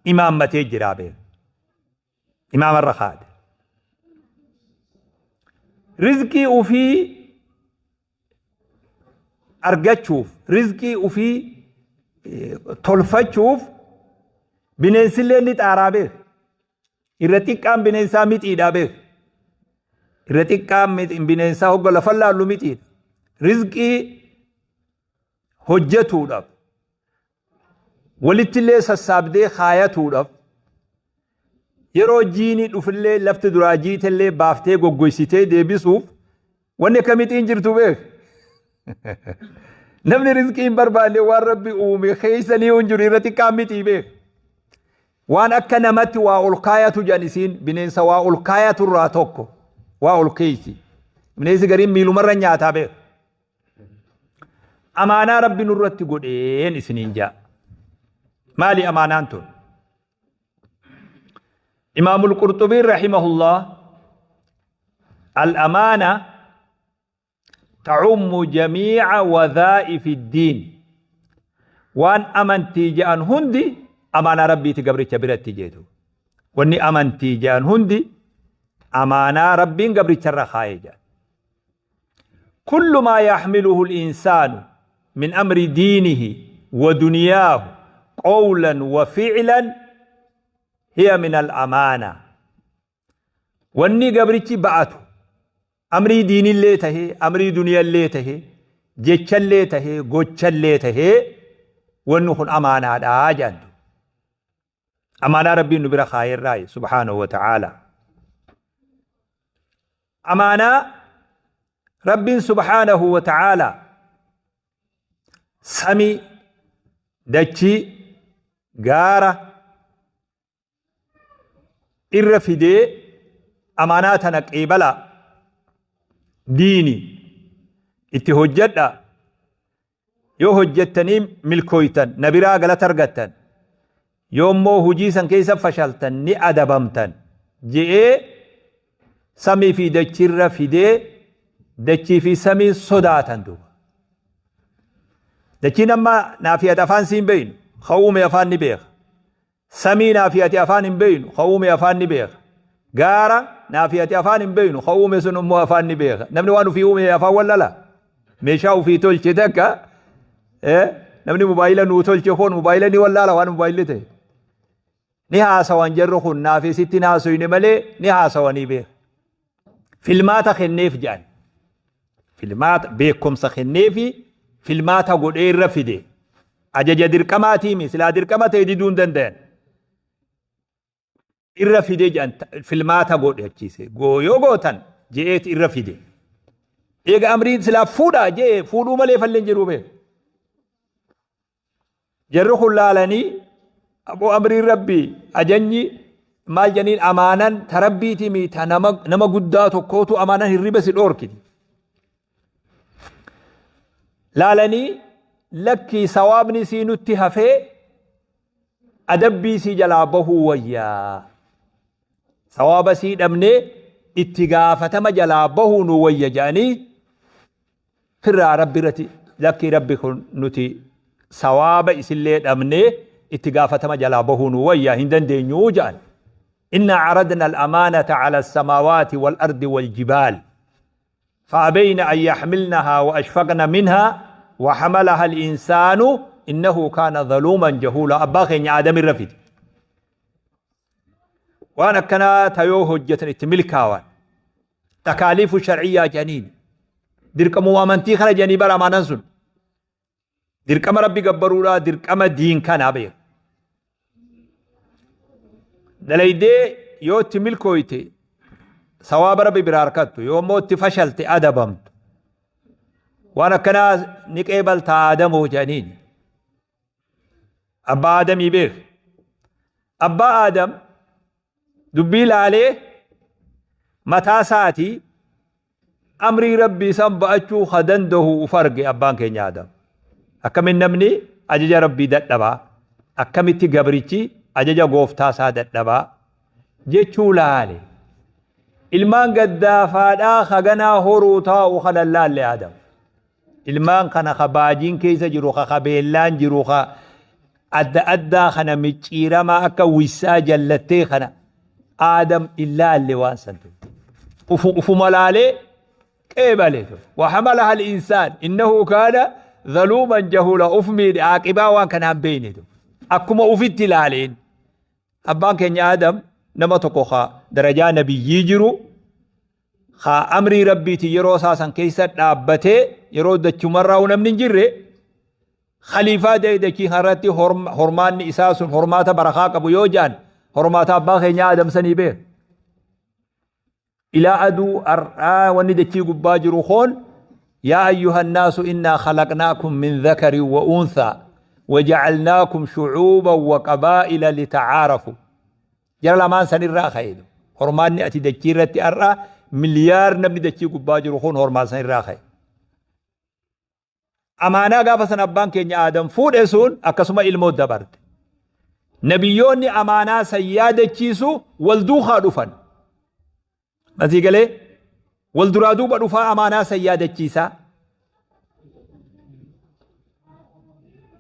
G: imaammatee jiraa beeka. Imaamarra kaa'ate. Rizqii ofii argachuuf, rizqii ofii tolfachuuf bineensillee ni xaaraa beeka. Irra xiqqaan bineensaa mixiidhaa beeka. Irra xiqqaan bineensaa hogga lafa laallu mixiidha. Rizqii hojjetuudhaaf walittillee sassaabdee kaayatuudhaaf yeroo jiini dhufillee lafti duraa jiitellee baaftee goggoysitee deebisuuf wanni akka mixiin jirtu beek. Namni rizqii hin barbaanne waan Rabbi uume keessa ni hin jiru irra xiqqaan mixii beek. Waan akka namatti waa ol kaayatu jedhan isiin bineensa waa ol kaayatu irraa tokko waa ol keeysi. Bineensi gariin miilumarra nyaataa beeku. Amaanaa Rabbi nurratti godheen isiniin jaa. Maali amaanaan tun? Imaamul Qurxubiin rahimahullah al-amaana ta'ummu jamiica wadhaa'ifi ddiin. Waan amantii je'an hundi amaanaa Rabbiiti gabricha biratti jeetu. Wanni amantii je'an hundi amaanaa Rabbiin gabricharra kaa'e jedhan. Kullu maa yaxmiluhu al-insaanu min amri diinihi wa duniyaahu qawlan wa fi'lan hiya min al-amaana. Wanni gabrichi ba'atu amrii diinillee tahee, amrii duniyallee tahee, jechallee tahee, gochallee tahee wanni kun amaanaadhaa jedhan. Amaanaa Rabbiin nu bira kaayerraayi subhaanahu wa ta'aala. Amaanaa Rabbiin subhaanahu wa ta'aala samii, dachii, gaara irra fidee amaanaa tana qeebalaa diini itti hojjedha yoo hojjettanii milkooytan na biraa galata argattan yoo immoo hujii san keessa fashaltan ni adabamtan je'ee samii fi dachiirra fidee dachii fi samiin sodaatan duuba. Dachiin amma naa fi ati afaan siin beeynu ka uume afaan ni beeka. Samii naa fi ati afaan hin beeynu ka uume afaan ni beeka. Gaara naa fi ati afaan hin beeynu ka uume sun immoo afaan ni beeka. Namni waan ufii uume afaan wallala. Meeshaa ufii tolche takka namni mobaayila nuu tolche kun mobaayila ni wallaala waan mobaayilli ta'e. Ni haasawan jarri kun naa fi sitti hin haasoyne malee ni haasawanii beeka. Filmaata kenneef jedhan. Filmaata beekumsa kenneefi filmaata godhee irra fide. Ajaja dirqamaatiimi silaa dirqama ta'e diduu hin danda'an. Irra fide jedhan filmaata godhe achiise. Yoo gootan je'eeti irra fide. Eega amriin silaa fuudhaa je'e fuudhuu malee falleen jedhuu beeku. Jarri kun laalanii aboo amriin Rabbii ajanyi maal jedhaniin amaanan ta Rabbiiti mi ta nama guddaa tokkootu amaanan hirriba si dhoorkiti. Laalanii lakkii sawaabni sii nutti hafee adabbii sii jalaa bahuu wayyaa. Sawaaba sii dhabnee itti gaafatama jalaa bahuu nu wayya jedhanii firraa Rabbi irratti lakkii Rabbi kun nuti sawaaba isillee dhabnee itti gaafatama jalaa bahuu nu wayya hin dandeenyu jedhan. Inna caradna al-amaanata cala as-samaawaati wal-ardi wal-jibaal. فأبين أن يحملنها وأشفقن منها وحملها الإنسان إنه كان ظلوما جهولا. أبا خين آدم الرفيد وأنا كنا تيو هجة اتملكاوان تكاليف شرعية جنين درك موامنتي خلا جني برا ما ننسل درك ما ربي قبرولا درك ما دين كان أبير دليدي يو تملكويتي sawaaba Rabbi biraa harkattu yoo immoo itti fashalte adabamtu waan akkanaa ni qeebaltaa Aadamoo jedhaniin. Abbaa Aadamii beek. Abbaa Aadam dubbii laalee mataa isaatii amrii Rabbii san ba'achuu ka danda'u uf arge abbaan keenya Aadam. Akkamiin namni ajaja Rabbii dadhabaa akkamitti gabrichi ajaja gooftaa isaa dadhabaa jechuu laale. Ilmaan gaddaafaadhaa haganaa horuu taa'u kana laalle Aadam. Ilmaan kana ka baajiin keessa jiru ka kabeellaan jiru ka adda addaa kana micciiramaa akka wissaa jallattee kana Aadam illaalle waan san ture. Ufuma laalee qeebale ture. Wahamalaha al-insaan innahu kaana zaluuman jahuula uf miidhe aaqibaa waan kanaan beeyne ture. Akkuma ufitti laaleen. Abbaan keenya Aadam nama tokko ka darajaa nabiyyii jiru ka amrii Rabbiiti yeroo isaa san keessa dhaabbatee yeroo dachumarraa namni hin jirre khaliifaa ta'e dachii kanarratti hormaanni isaa sun hormaata barakaa qabu yoo jaan hormaata abbaa keenya Aadam sanii beeka. Ilaa aduu har'aa wanni dachii gubbaa jiru koon yaa ayyuhan naasu innaa khalaqnaakum min dhakarin wa unthaa Wajacalnaakum shucuuban wa qabaa'ila lita'aarafu. Jara lamaan sanirraa ka'e. Hormaanni ati dachii irratti har'a miliyaar namni dachii gubbaa jiru kun hormaan sanirraa ka'e. Amaanaa gaafa san abbaan keenya Aadam fuudhe sun akkasuma ilmoo dabarte. Nabiyyoonni amaanaa san yaadachiisu wal duukaa dhufan. Masii galee wal duraa duuba dhufaa amaanaa san yaadachiisaa.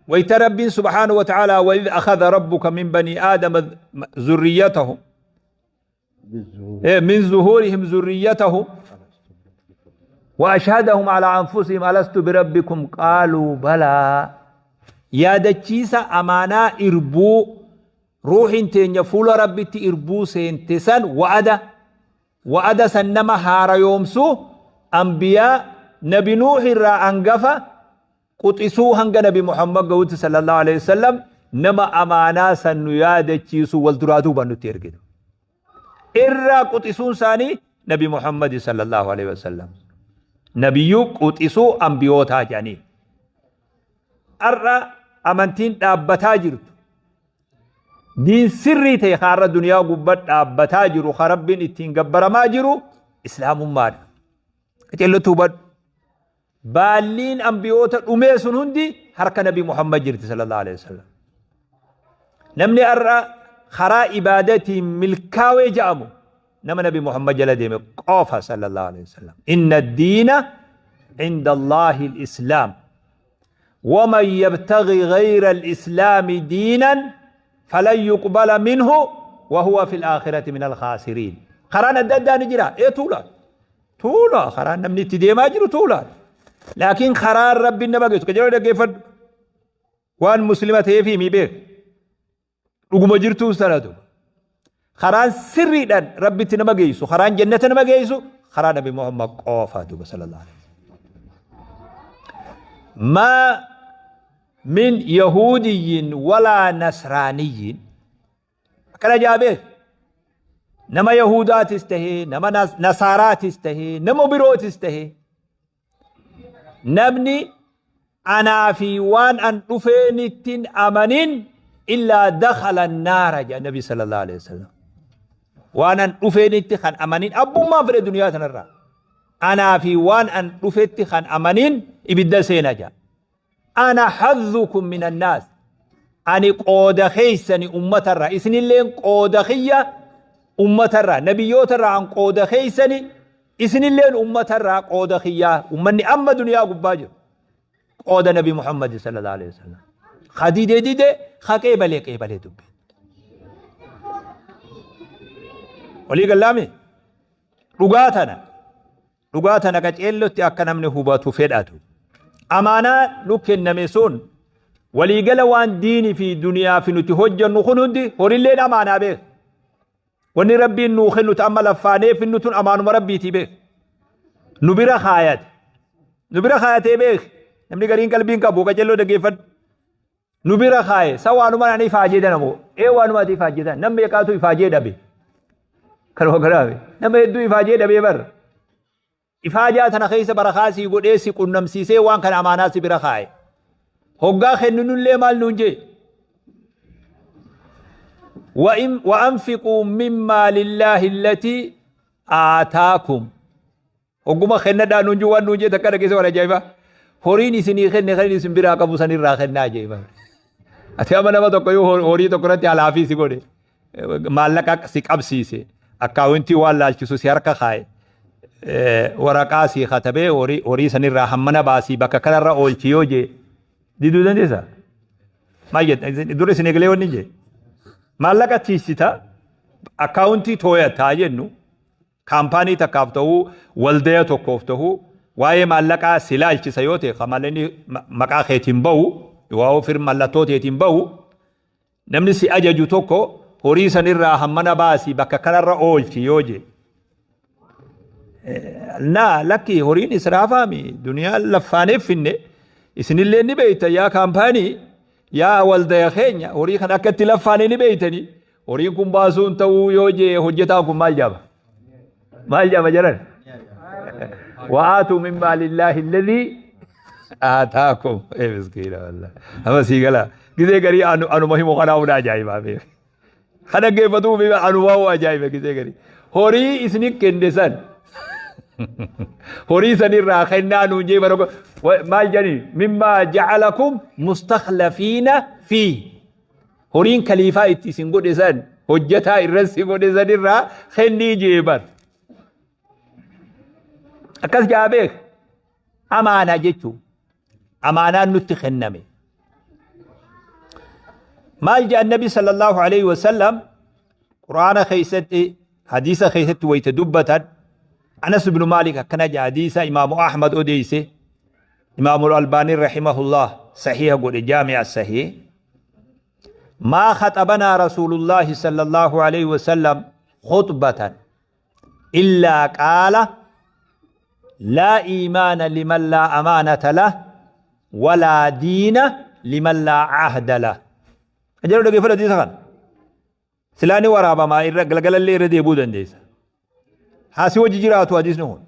G: Wayta Rabbiin subhaanahu wa ta'aalaa وإذ أخذ ربك من بني آدم ذريتهم من ظهورهم ذريتهم وأشهدهم على أنفسهم ألست بربكم قالوا بلى. yaadachiisa amaanaa irbuu ruuhin teenya fuula Rabbitti irbuu seente san wa'ada san nama haarayoomsu ambiyaa Nabi Nuuh irraa angafa quxisuu hanga Nabi Muhammad gahuutti sallallahu alaihi wasallam nama amaanaa san nu yaadachiisu wal duraa duuba nutti erginu. Irraa quxisuun isaanii Nabi Muhammad sallallahu alaihi wasallam. Nabiyyuu quxisuu ambiyootaa jedhanii. Har'a amantiin dhaabbataa jirtu. Diin sirrii ta'e har'a duniyaa gubbaa dhaabbataa jiru, kan Rabbiin ittiin gabbaramaa jiru islaamummaadha. Qaceellotti hubadhu. Baalliin ambiyoota dhumee sun hundi harka Nabi Muhammad jirti sallallahu alaihi wasallam. Namni har'a karaa ibaadatiin milkaawee jedhamu nama Nabi Muhammad jala deeme qofa sallallahu alaihi wasallam. Inna diina cinda Allahi al-Islaam. ومن يبتغي غير الإسلام دينا فلن يقبل منه وهو في الآخرة من الخاسرين. قران الددان جرا إيه طولا طولا قران نمني تديما جرو طولا، لكن قرار ربي النبي كجرو كيف وان مسلمة في مي بيك رغم جرتو سنتو قران سري دان ربي تنما جيسو قران جنة نما جيسو قران نبي محمد قوفا دوب صلى الله عليه وسلم. ما من يهودي ولا نصراني كلا جابه نما يهودات استهي نما نصارات استهي نما بروت استهي نبني أنا في وان أن أفنتين أمنين إلا دخل النار جاء النبي صلى الله عليه وسلم. وان أن أفنتين خان أمنين أبو ما في الدنيا تنرى أنا في وان أن أفنتين خان أمنين إبدا سينا جاء. أنا حظكم من الناس أني قود خيسني أمة الرئيس اللي قود خيّة أمة الرا نبيوت الرا عن قود خيسني إسن اللي أمة الرا قود خيّة أمني أما دنيا قباجر قود نبي محمد صلى الله عليه وسلم خديدة ديدة خكي بلي كي بلي دبي ولي قال لغاتنا لغاتنا كتيلو تأكلنا من هباتو فداتو أمانة لكن نمسون ولي قال وان ديني في دنيا في نتهجر نخون هندي هوري أمانة به وني ربي نوخن نتأمل فاني في النتون أمان مربي تبه نبرا خايات نبرا خايات به نمني قرين قلبين كابو كجلو دقيفت نبرا خاي سوا نما يعني فاجدة نمو إيه وانما تي فاجدة نم يكاتو فاجدة به كلو كلامي نم يدو فاجدة به بر إفاجات أنا خيس برخاسي يقول إيه سيكون نمسيسي وان كان أماناسي برخاي هقا خنن اللي مال نونجي وأنفقوا مما لله التي آتاكم هقوما خنن دا نونجو وان نونجي تكرا كيسي ولا جايبا هوريني سني خنن خنن سنبرا قبو سني راخن جايبا أتي أما نما تقويو هوري تقرأتي على عفيسي قولي مالك سيك أبسيسي أكاونتي والا الشسو سياركا خاي waraqaa sii katabee horii sanirraa hammana baasii bakka kanarra oolchi yoo jee diduu dandeessaa? Maal jette? Dura isin eegalee wanni jee? Maallaqa tiisita akkaawuntii tooyataa jennu kaampaanii takkaaf ta'uu waldaya tokkoof ta'uu waa'ee maallaqaa si laalchisa yoo ta'e maallaqni maqaa keetiin bahu waa ofir mallattoo teetiin bahu namni si ajaju tokko horii sanirraa hammana baasii bakka kanarra oolchi yoo jee na lakki horiin israafaami duniyaa laffaaneef finne isinillee ni beeyta yaa kaampaanii yaa waldaya keenya horii kan akkatti laffaanee ni beeytanii horiin kun baasuun ta'uu yoo jee hojjetaan kun maal jaaba maal jaaba jaran wa'aatuu min maalillaahi alladhii Aataakum. Ee miskiina wallah. Amma sii gala. Gizee garii anuma himu kanaa hunda ajaa'ibaa beek. Kan dhaggeeffatuu fi anumaa hoo ajaa'iba gizee garii. Horii isini kenne san. Horii sanirraa kennaa nuun jee bara maal jedhani mimmaa ja'alakum mustakhlafiina fi horiin kaliifaa itti isin godhe san hojjataa irratti godhe sanirraa kennii jee bar. Akkas jaa beek. Amaanaa jechuun amaanaan nutti kenname. Maal jedhan Nabi sallallahu alaihi wasallam Quraana keessatti hadiisa keessatti wayita dubbatan? Anas ibn Maalik akkana jedha, hadiisa Imaamu Ahmad odeeyse, Imaamu Albaanii rahimahullah sahiha godhe jaami'a sahih. Maa khaxabanaa Rasuulullaahi sallallahu alaihi wasallam khutbatan illaa qaala laa iimaana liman laa amaanata lah walaa diina liman laa ahda lah. Kan jedhu dhaggeeffadhu hadiisa kana. Silaa ni waraabamaa irra galgalallee irra deebi'uu dandeessa. Haa si wajji jiraatu hadiisni kun.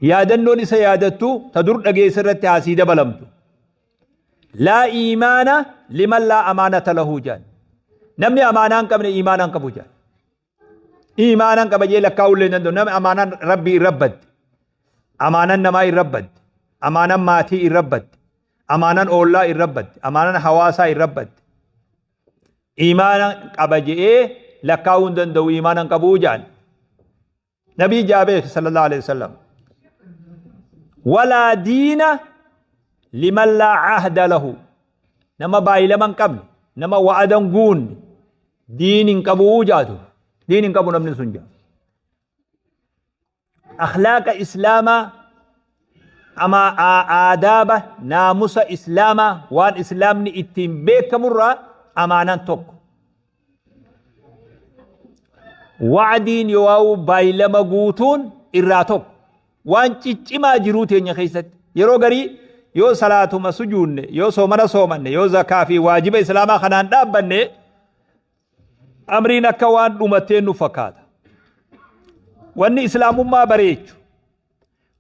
G: Yaadannoon isa yaadattu ta dur dhageessa irratti haa sii dabalamtu. Laa iimaana liman laa amaanata lahu jedhan. Namni amaanaa hin qabne iimaana hin qabu jedhan. Iimaanan qaba jee lakkaa'uu illee hin danda'u. Namni amaanaan rabbii irra badde. Amaanaan namaa irra badde. Amaanaan maatii irra badde. Amaanaan oollaa irra badde. Amaanaan hawaasaa irra badde. Iimaana qaba je'ee lakkaa'uu hin danda'u iimaana hin qabuu jedhan. Nabii jaabeek sallallahu alaihi wasallam. Walaa diina liman laa ahda lahu. Nama baay'ilama hin qabne, nama wa'ada hin guunne, diin hin qabuu jaatu. Diin hin qabu namni sun jaa. Akhlaaqa Islaamaa ama aadaaba naamusa Islaamaa waan Islaamni ittiin beekamurraa amaanaan tokko. Wa'diin yoo'aa'u baay'ilama guutuun irraa tokko. Waan ciccimaa jiruu teenya keessatti yeroo garii yoo salaatuma sujuunne, yoo soomana soomanne, yoo zakaa fi waajiba Islaamaa kanaan dhaabbanne amriin akka waan dhumatteen nu fakkaata. Wanni Islaamummaa bareechu,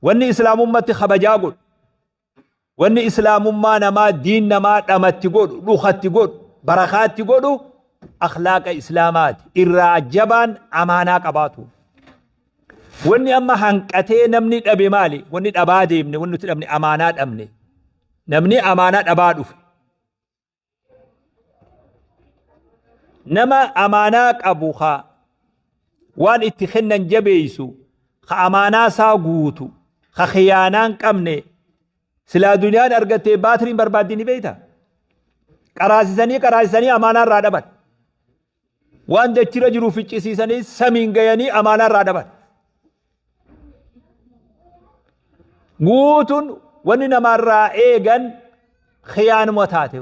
G: wanni Islaamummatti kabajaa godhu, Wanni islaamummaa namaa diin namaa dhamatti godhu, dhukatti godhu, barakaatti godhu akhlaaqa islaamaati. Irraa jabaan amaanaa qabaatu. Wanni amma hanqatee namni dhabe maali? Wanni dhabaa deemne, wanni nuti dhabne amaanaa dhabne. Namni amaanaa dhabaa dhufe. Nama amaanaa qabu ka waan itti kennan jabeessu, ka amaanaa isaa guutu, ka khiyaanaa hin qabne, silaa duniyaan argattee baatiriin barbaaddi ni beekta. Qaraasisanii qaraasisanii amaanaa irraa dhaban. Waan dachira jiru ficcisiisanii samiin gayanii amaanaa irraa dhaban. Guutuun wanni namarraa eegan khiyaanuma taate.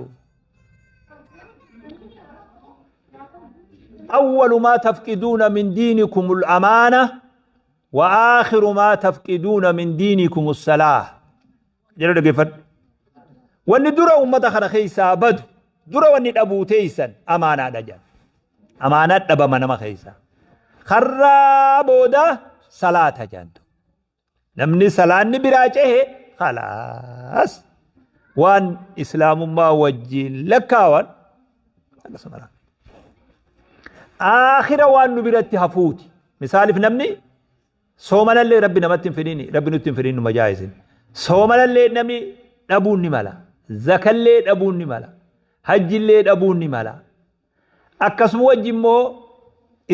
G: Awwalu maa tafqiduuna min diinikum al-amaana wa aakhiru maa tafqiduuna min diinikum as-salaah. Jedha dhaggeeffadhu. Wanni dura ummata kana keessaa badu, dura wanni dhabuu teessan amaanaadha jedha. Amaanaa dhabama nama keessaa. Karraa booda salaata jedhantu. Namni salaanni biraa cehe khalaas waan islaamummaa wajjiin lakkaawan akkasuma laal. Aakhira waan nu biratti hafuuti. Misaaliif namni soomanallee rabbi namatti hin fidini, rabbi nutti hin fidini numa jaa'isin. Soomanallee namni dhabuun ni mala. Zakallee dhabuun ni mala. Hajjillee dhabuun ni mala. Akkasuma wajji immoo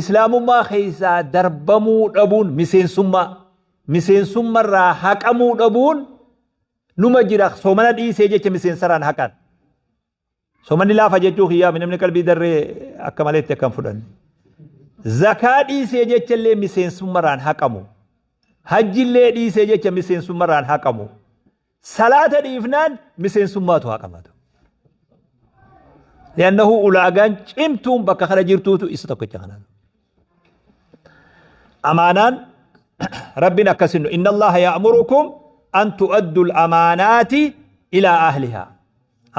G: islaamummaa keessaa darbamuu dhabuun miseensummaa miseensummarraa haqamuu dhabuun numa jira. Soomana dhiisee jecha miseensarraan haqan. Soomanni laafa jechuu kiyyaami namni qalbii darree akka maleetti akka hin fudhanne. Zakaa dhiisee jecha illee miseensummarraan haqamu. Hajjillee dhiisee jecha miseensummarraan haqamu. Salaata dhiifnaan miseensummaatu haqamatu. Li'annahu ulaagaan cimtuun bakka kana jirtuutu isa tokkicha kana. Amaanaan Rabbiin akkasin inna Allaha ya'murukum an tu'addu al-amaanaati ilaa ahlihaa.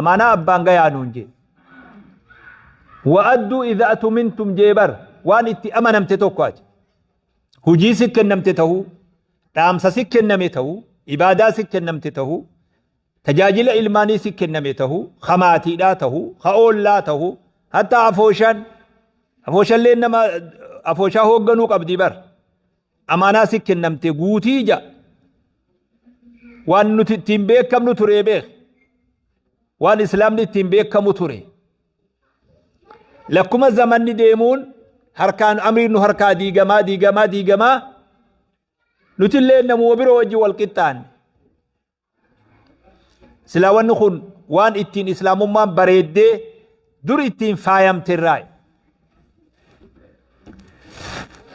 G: Amaanaa abbaan gayaa nuun jee. Wa'adduu idha atumintum jee bar waan itti amanamte tokko ati. Hujii si kennamte ta'uu, dhaamsa si kenname ta'uu, Ibaadaa si kennamte tahu, tajaajila ilmaanii si kenname tahu, kamaatiidhaa tahu, ka oollaa tahu, hatta afooshaan afooshallee nama afooshaa hoogganuu qabdi bar. Amaanaa si kennamte guutii ja. Waan nuti ittiin beekamnu ture beek. Waan islaamni ittiin beekamu ture. Lakkuma zamanni deemuun harkaan amriin nu harkaa diigamaa diigamaa diigamaa nuti illee namuma biroo wajjin wal qixxaanne. Silaa wanni kun waan ittiin islaamummaan bareeddee dur ittiin faayamte irraa.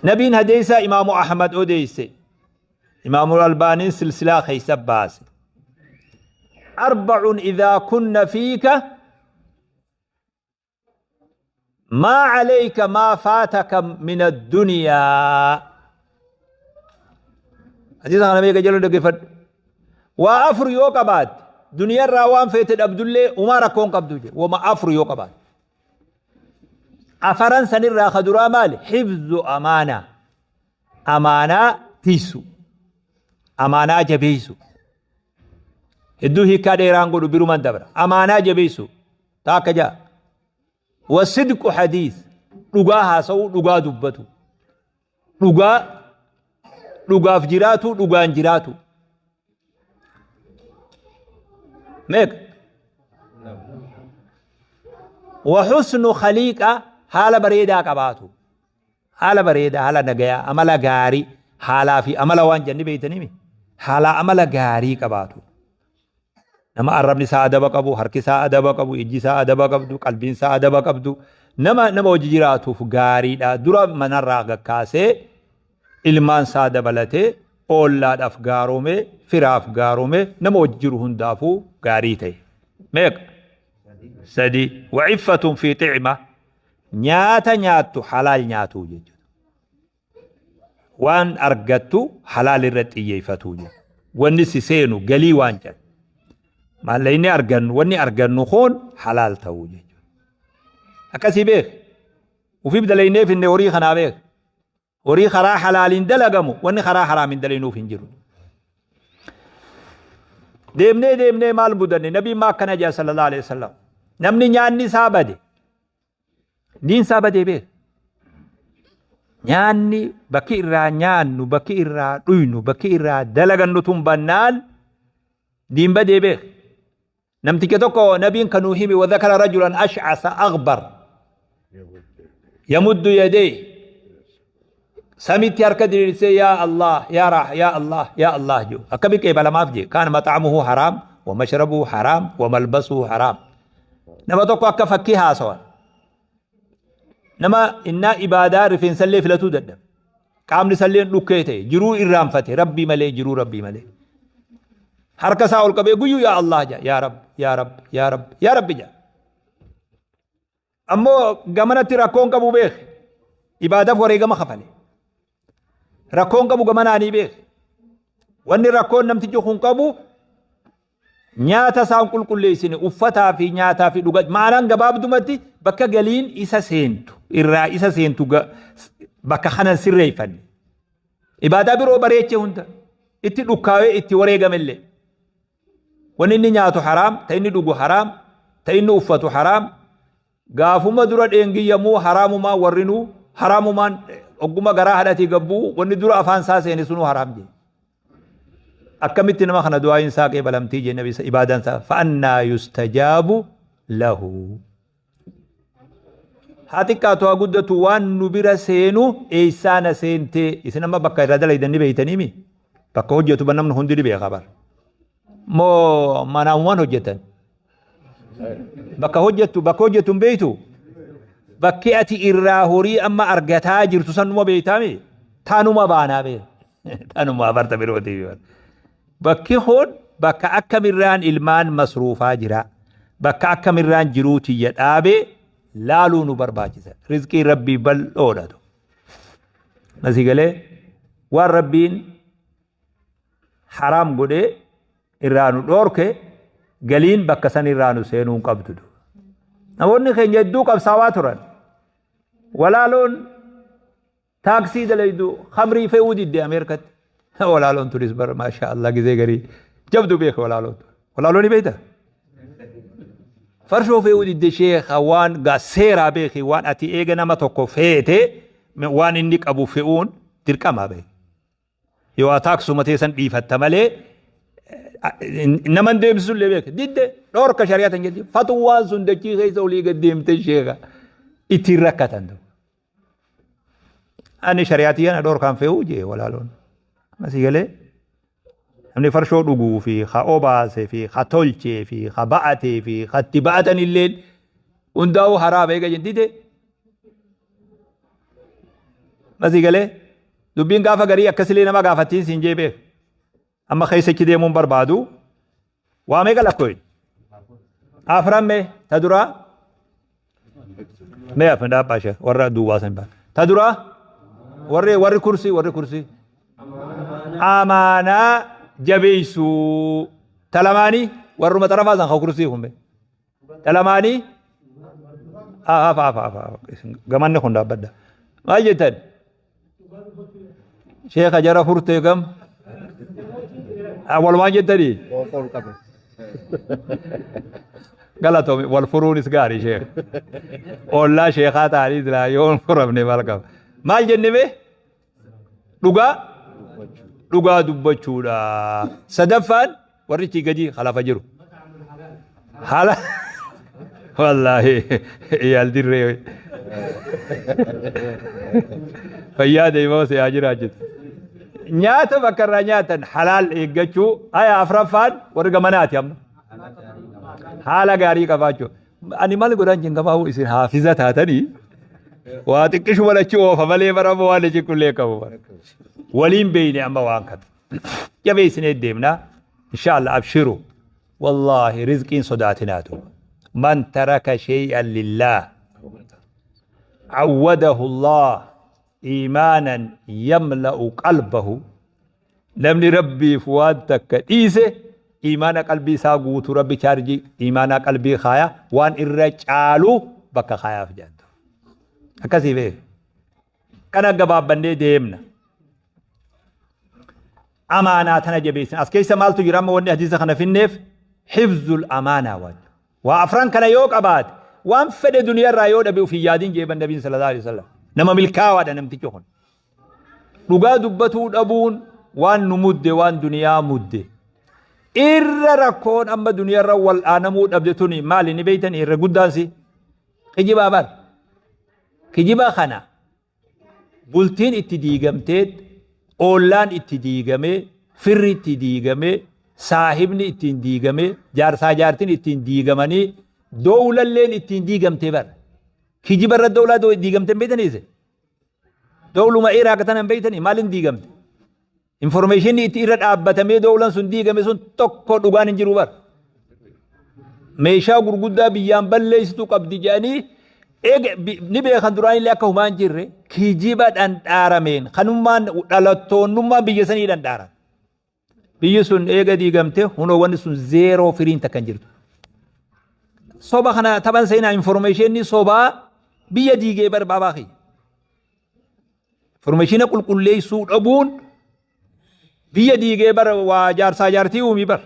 G: Nabiin hadeessa Imaamu Ahmad odeesse. Imaamu Albaaniin silsilaa keessa baase. أربع إذا كن فيك ما عليك ما فاتك من الدنيا. حديث أنا بيجي جلو دقفت وأفر يوكبات دنيا الروان فيت عبد الله وما ركون قبدو وما أفر يوكبات أفران سنر خدرا مال حفظ أمانة أمانة تيسو أمانة جبيسو هدو هيكا ديران قدو برو من دبر أمانة جبيسو تاكجا والصدق حديث dhugaa haasa'u dhugaa dubbatu dhugaa dhugaaf jiraatu dhugaan jiraatu meeqa wa husnu khaliiqa haala bareedaa qabaatu haala bareedaa haala nagayaa amala gaarii haalaa fi amala waan jenni beeytanii haala amala gaarii qabaatu nama arrabni isaa adaba qabu harki isaa adaba qabu ijji isaa adaba qabdu qalbiin isaa adaba qabdu nama nama hojii jiraatuuf gaariidha dura manarraa gakkaasee ilmaan isaa dabalatee ollaadhaaf gaaromee firaaf gaaromee nama hojii jiru hundaafuu gaarii ta'e. Meeqa? Sadi. Wa'iffatun fi xi'ma nyaata nyaattu halaal nyaatuu jechuudha. Waan argattu halaal irratti xiyyeeffatuu jechuudha. Wanni si seenu galii waan jedhu. Maallaqni argannu wanni argannu kun halaal ta'uu jechuudha. Akkasii beek. Ufiif dalayneef inni horii kanaa beek. Horii karaa halaaliin dalagamu wanni karaa haraamiin dalaynuuf hin jiru. Deemnee deemnee maal mudanne nabiin maa akkana jedha sallallahu alaihi wasallam. Namni nyaanni isaa bade. Diin isaa badee beek. Nyaanni bakki irraa nyaannu bakki irraa dhuynu bakki irraa dalagannu tun bannaan diin badee beek. Namticha tokko nabiin kanuu himi wadhakara rajulan ash'asa aghbar yamuddu yadee samitti harka diriirsee yaa Allah yaa Rah yaa Allah yaa Allah jedhu akkami qeebalamaaf jedhe kaan maxaamuhu haraam wa mashrabuhu haraam wa malbasuhu haraam nama tokko akka fakkii haasawan nama innaa ibaadaa rifeensallee filatuu dadhabe qaamni salleen dhukkee ta'e jiruu irraanfate rabbii malee jiruu rabbii malee harka isaa ol qabee guyyuu yaa Allah jedha yaa Rabbi yaa Rabbi yaa Rabbi yaa Rabbi jedha ammoo gamanatti rakkoon qabu beek ibaadaaf wareegama kafale rakkoon qabu gamanaanii beek wanni rakkoon namtichi kun qabu nyaata isaan qulqulleessine uffataa fi nyaataa fi dhugaa maanaan gabaabdumatti bakka galiin isa seentu irraa isa seentu bakka kanan sirreeffanne ibaadaa biroo bareeche hunda itti dhukkaawee itti wareegamellee wanni inni nyaatu haraam ta inni dhugu haraam ta inni uffatu haraam gaafuma dura dheengiyyamuu haraamumaan warrinuu haraamumaan ogguma garaa hadhatii gabbuu wanni dura afaan isaa seene sunuu haraam jee akkamitti nama kana du'aayin isaa qeebalamtii jee nabi ibaadaan isaa fa'annaa yustajaabu lahu haa xiqqaatu haa guddatu waan nu bira seenu eessaana seentee isin amma bakka irraa dalaydan ni beeytaniimi bakka hojjetu ba namni hundi ni beeka bar moo manaamumaan hojjetan bakka hojjettu bakka hojjettu hin beeytu bakki ati irraa horii amma argataa jirtu sanuma beeytaami tanuma baanaa bee tanuma afarta birootii bakki kun bakka akkamirraan ilmaan masruufaa jira bakka akkamirraan jiruu tiyya dhaabee laaluu nu barbaachisa rizqii rabbii bal'oodhatu masii galee waan rabbiin haraam godhee irraa nu dhoorke galiin bakka san irraa nu seenuu hin qabdu. Namoonni keenya hedduu qabsaawaa turan. Walaaloon taaksii dalaydu khamrii fe'uu didde Ameerikatti. Walaaloon tunis bara maashaa Allah gizee garii jabdu beeka walaaloon tun. Walaaloo ni beekta? Farshoo fe'uu didde sheekha waan gaa seeraa beeki waan ati eega nama tokko feete waan inni qabu fe'uun dirqama beeki. Yoo ataaksuma teessan dhiifatta malee nama hin deemsisu illee beeka. Didde dhorka shari'aa tan jetti. Fatuwaan sun dachii keessa olii gad deemte sheekha ittiin rakkatan. Ani shari'aa tiyyana dhorkaan fe'uu jee walaaloon. Asii galee namni farshoo dhuguu fi ka obaase fi ka tolchee fi ka ba'atee fi ka itti ba'atan illee hundaa'uu haraama eega jenni dide. Asii galee dubbiin gaafa garii akkasilee nama gaafattiin siin jee beeka. Amma keessachi deemuun barbaadu waa meeqa lakkooyin? Afran mee ta duraa mee afran dhaabbaa ishee warra duubaa san baa. Ta duraa warri warri kursii warri kursii amaanaa jabeessuu ta lamaanii warruma xarafaa san ka kursii kun mee ta lamaanii afa afa afa gamanni kun dhaabbadha. Maal jettan? Sheekha jara furtee gam walumaan jettanii
B: Qoonqoo ol qabe.
G: galatoomi wal furuunis gaarii sheekha. Ollaa sheekhaa ta'anii silaa yoo hin furamne maal qaba. Maal jenne mee? Dhugaa dhugaa dubbachuudha. Sadaffaan warri achii gadi halafa jiru. Haala wallaahi yaaldirree fayyaa deemaa si haa jiraachisu. Nyaata bakka irraa nyaatan halaal eeggachuu haya afraffaan warri gamanaati amma. Haala gaarii qabaachuu. Ani maal godhaan jingamaa'uu isin haafiza taatanii waa xiqqishuma lachi oofa malee bara amma waan achi qullee qabu. Waliin beeyne amma waan kana. Jabeessinee deemna. Inshaallah abshiru. Wallaahi rizqiin sodaatinaatu. Man taraka shay'an lillah. Awwadahu Allah iimaanan yamla'u qalbahu. Namni Rabbiif waan takka dhiise iimaana qalbii isaa guutuu Rabbi chaarjii iimaanaa qalbii kaaya waan irra caalu bakka kaayaaf jedhantu. Akkasii beeku. Kana gabaabbannee deemna. Amaanaa tana jabeessina. As keessa maaltu jira amma wanni hadiisa kana finneef hifzul amaanaa waan. Waa afran kana yoo qabaate waan fedhe duniyaarraa yoo dhabe ofii yaadin jeeban nabiin sallallahu alaihi wasallam. Nama milkaawaadha namtichi kun. Dhugaa dubbatuu dhabuun waan nu mudde waan duniyaa mudde. Irra rakkoon amma duniyaarra wal'aanamuu dhabde tuni maali ni beeytanii irra guddaan si kijibaa bar. Kijiba kana bultiin itti diigamteet oollaan itti diigamee firri itti diigamee saahibni ittiin diigamee jaarsaa jaartiin ittiin diigamanii dowlalleen ittiin diigamtee bar. Kijiba irra dowlaa diigamtee hin beeytanii isin? Dowluma Iraaq tana hin beeytanii maaliin diigamte? Informeeshinni itti irra dhaabbatamee dowlan sun diigame sun tokko dhugaan hin jiru bar. Meeshaa gurguddaa biyyaan balleessitu qabdi jedhanii ni beekan duraan illee akka humaa hin jirre kijiba dhandhaarameen kanummaan dhalattoonnummaan biyya sanii dhandhaaran. Biyyi sun eega diigamte hunoo wanni sun zeeroo firiin takka hin jirtu. Soba kana taphan seenaa informeeshinni sobaa biyya diigee bar baabaa kiyya. Informeeshina qulqulleessuu dhabuun biyya diigee bar waa jaarsaa jaartii uumii bar.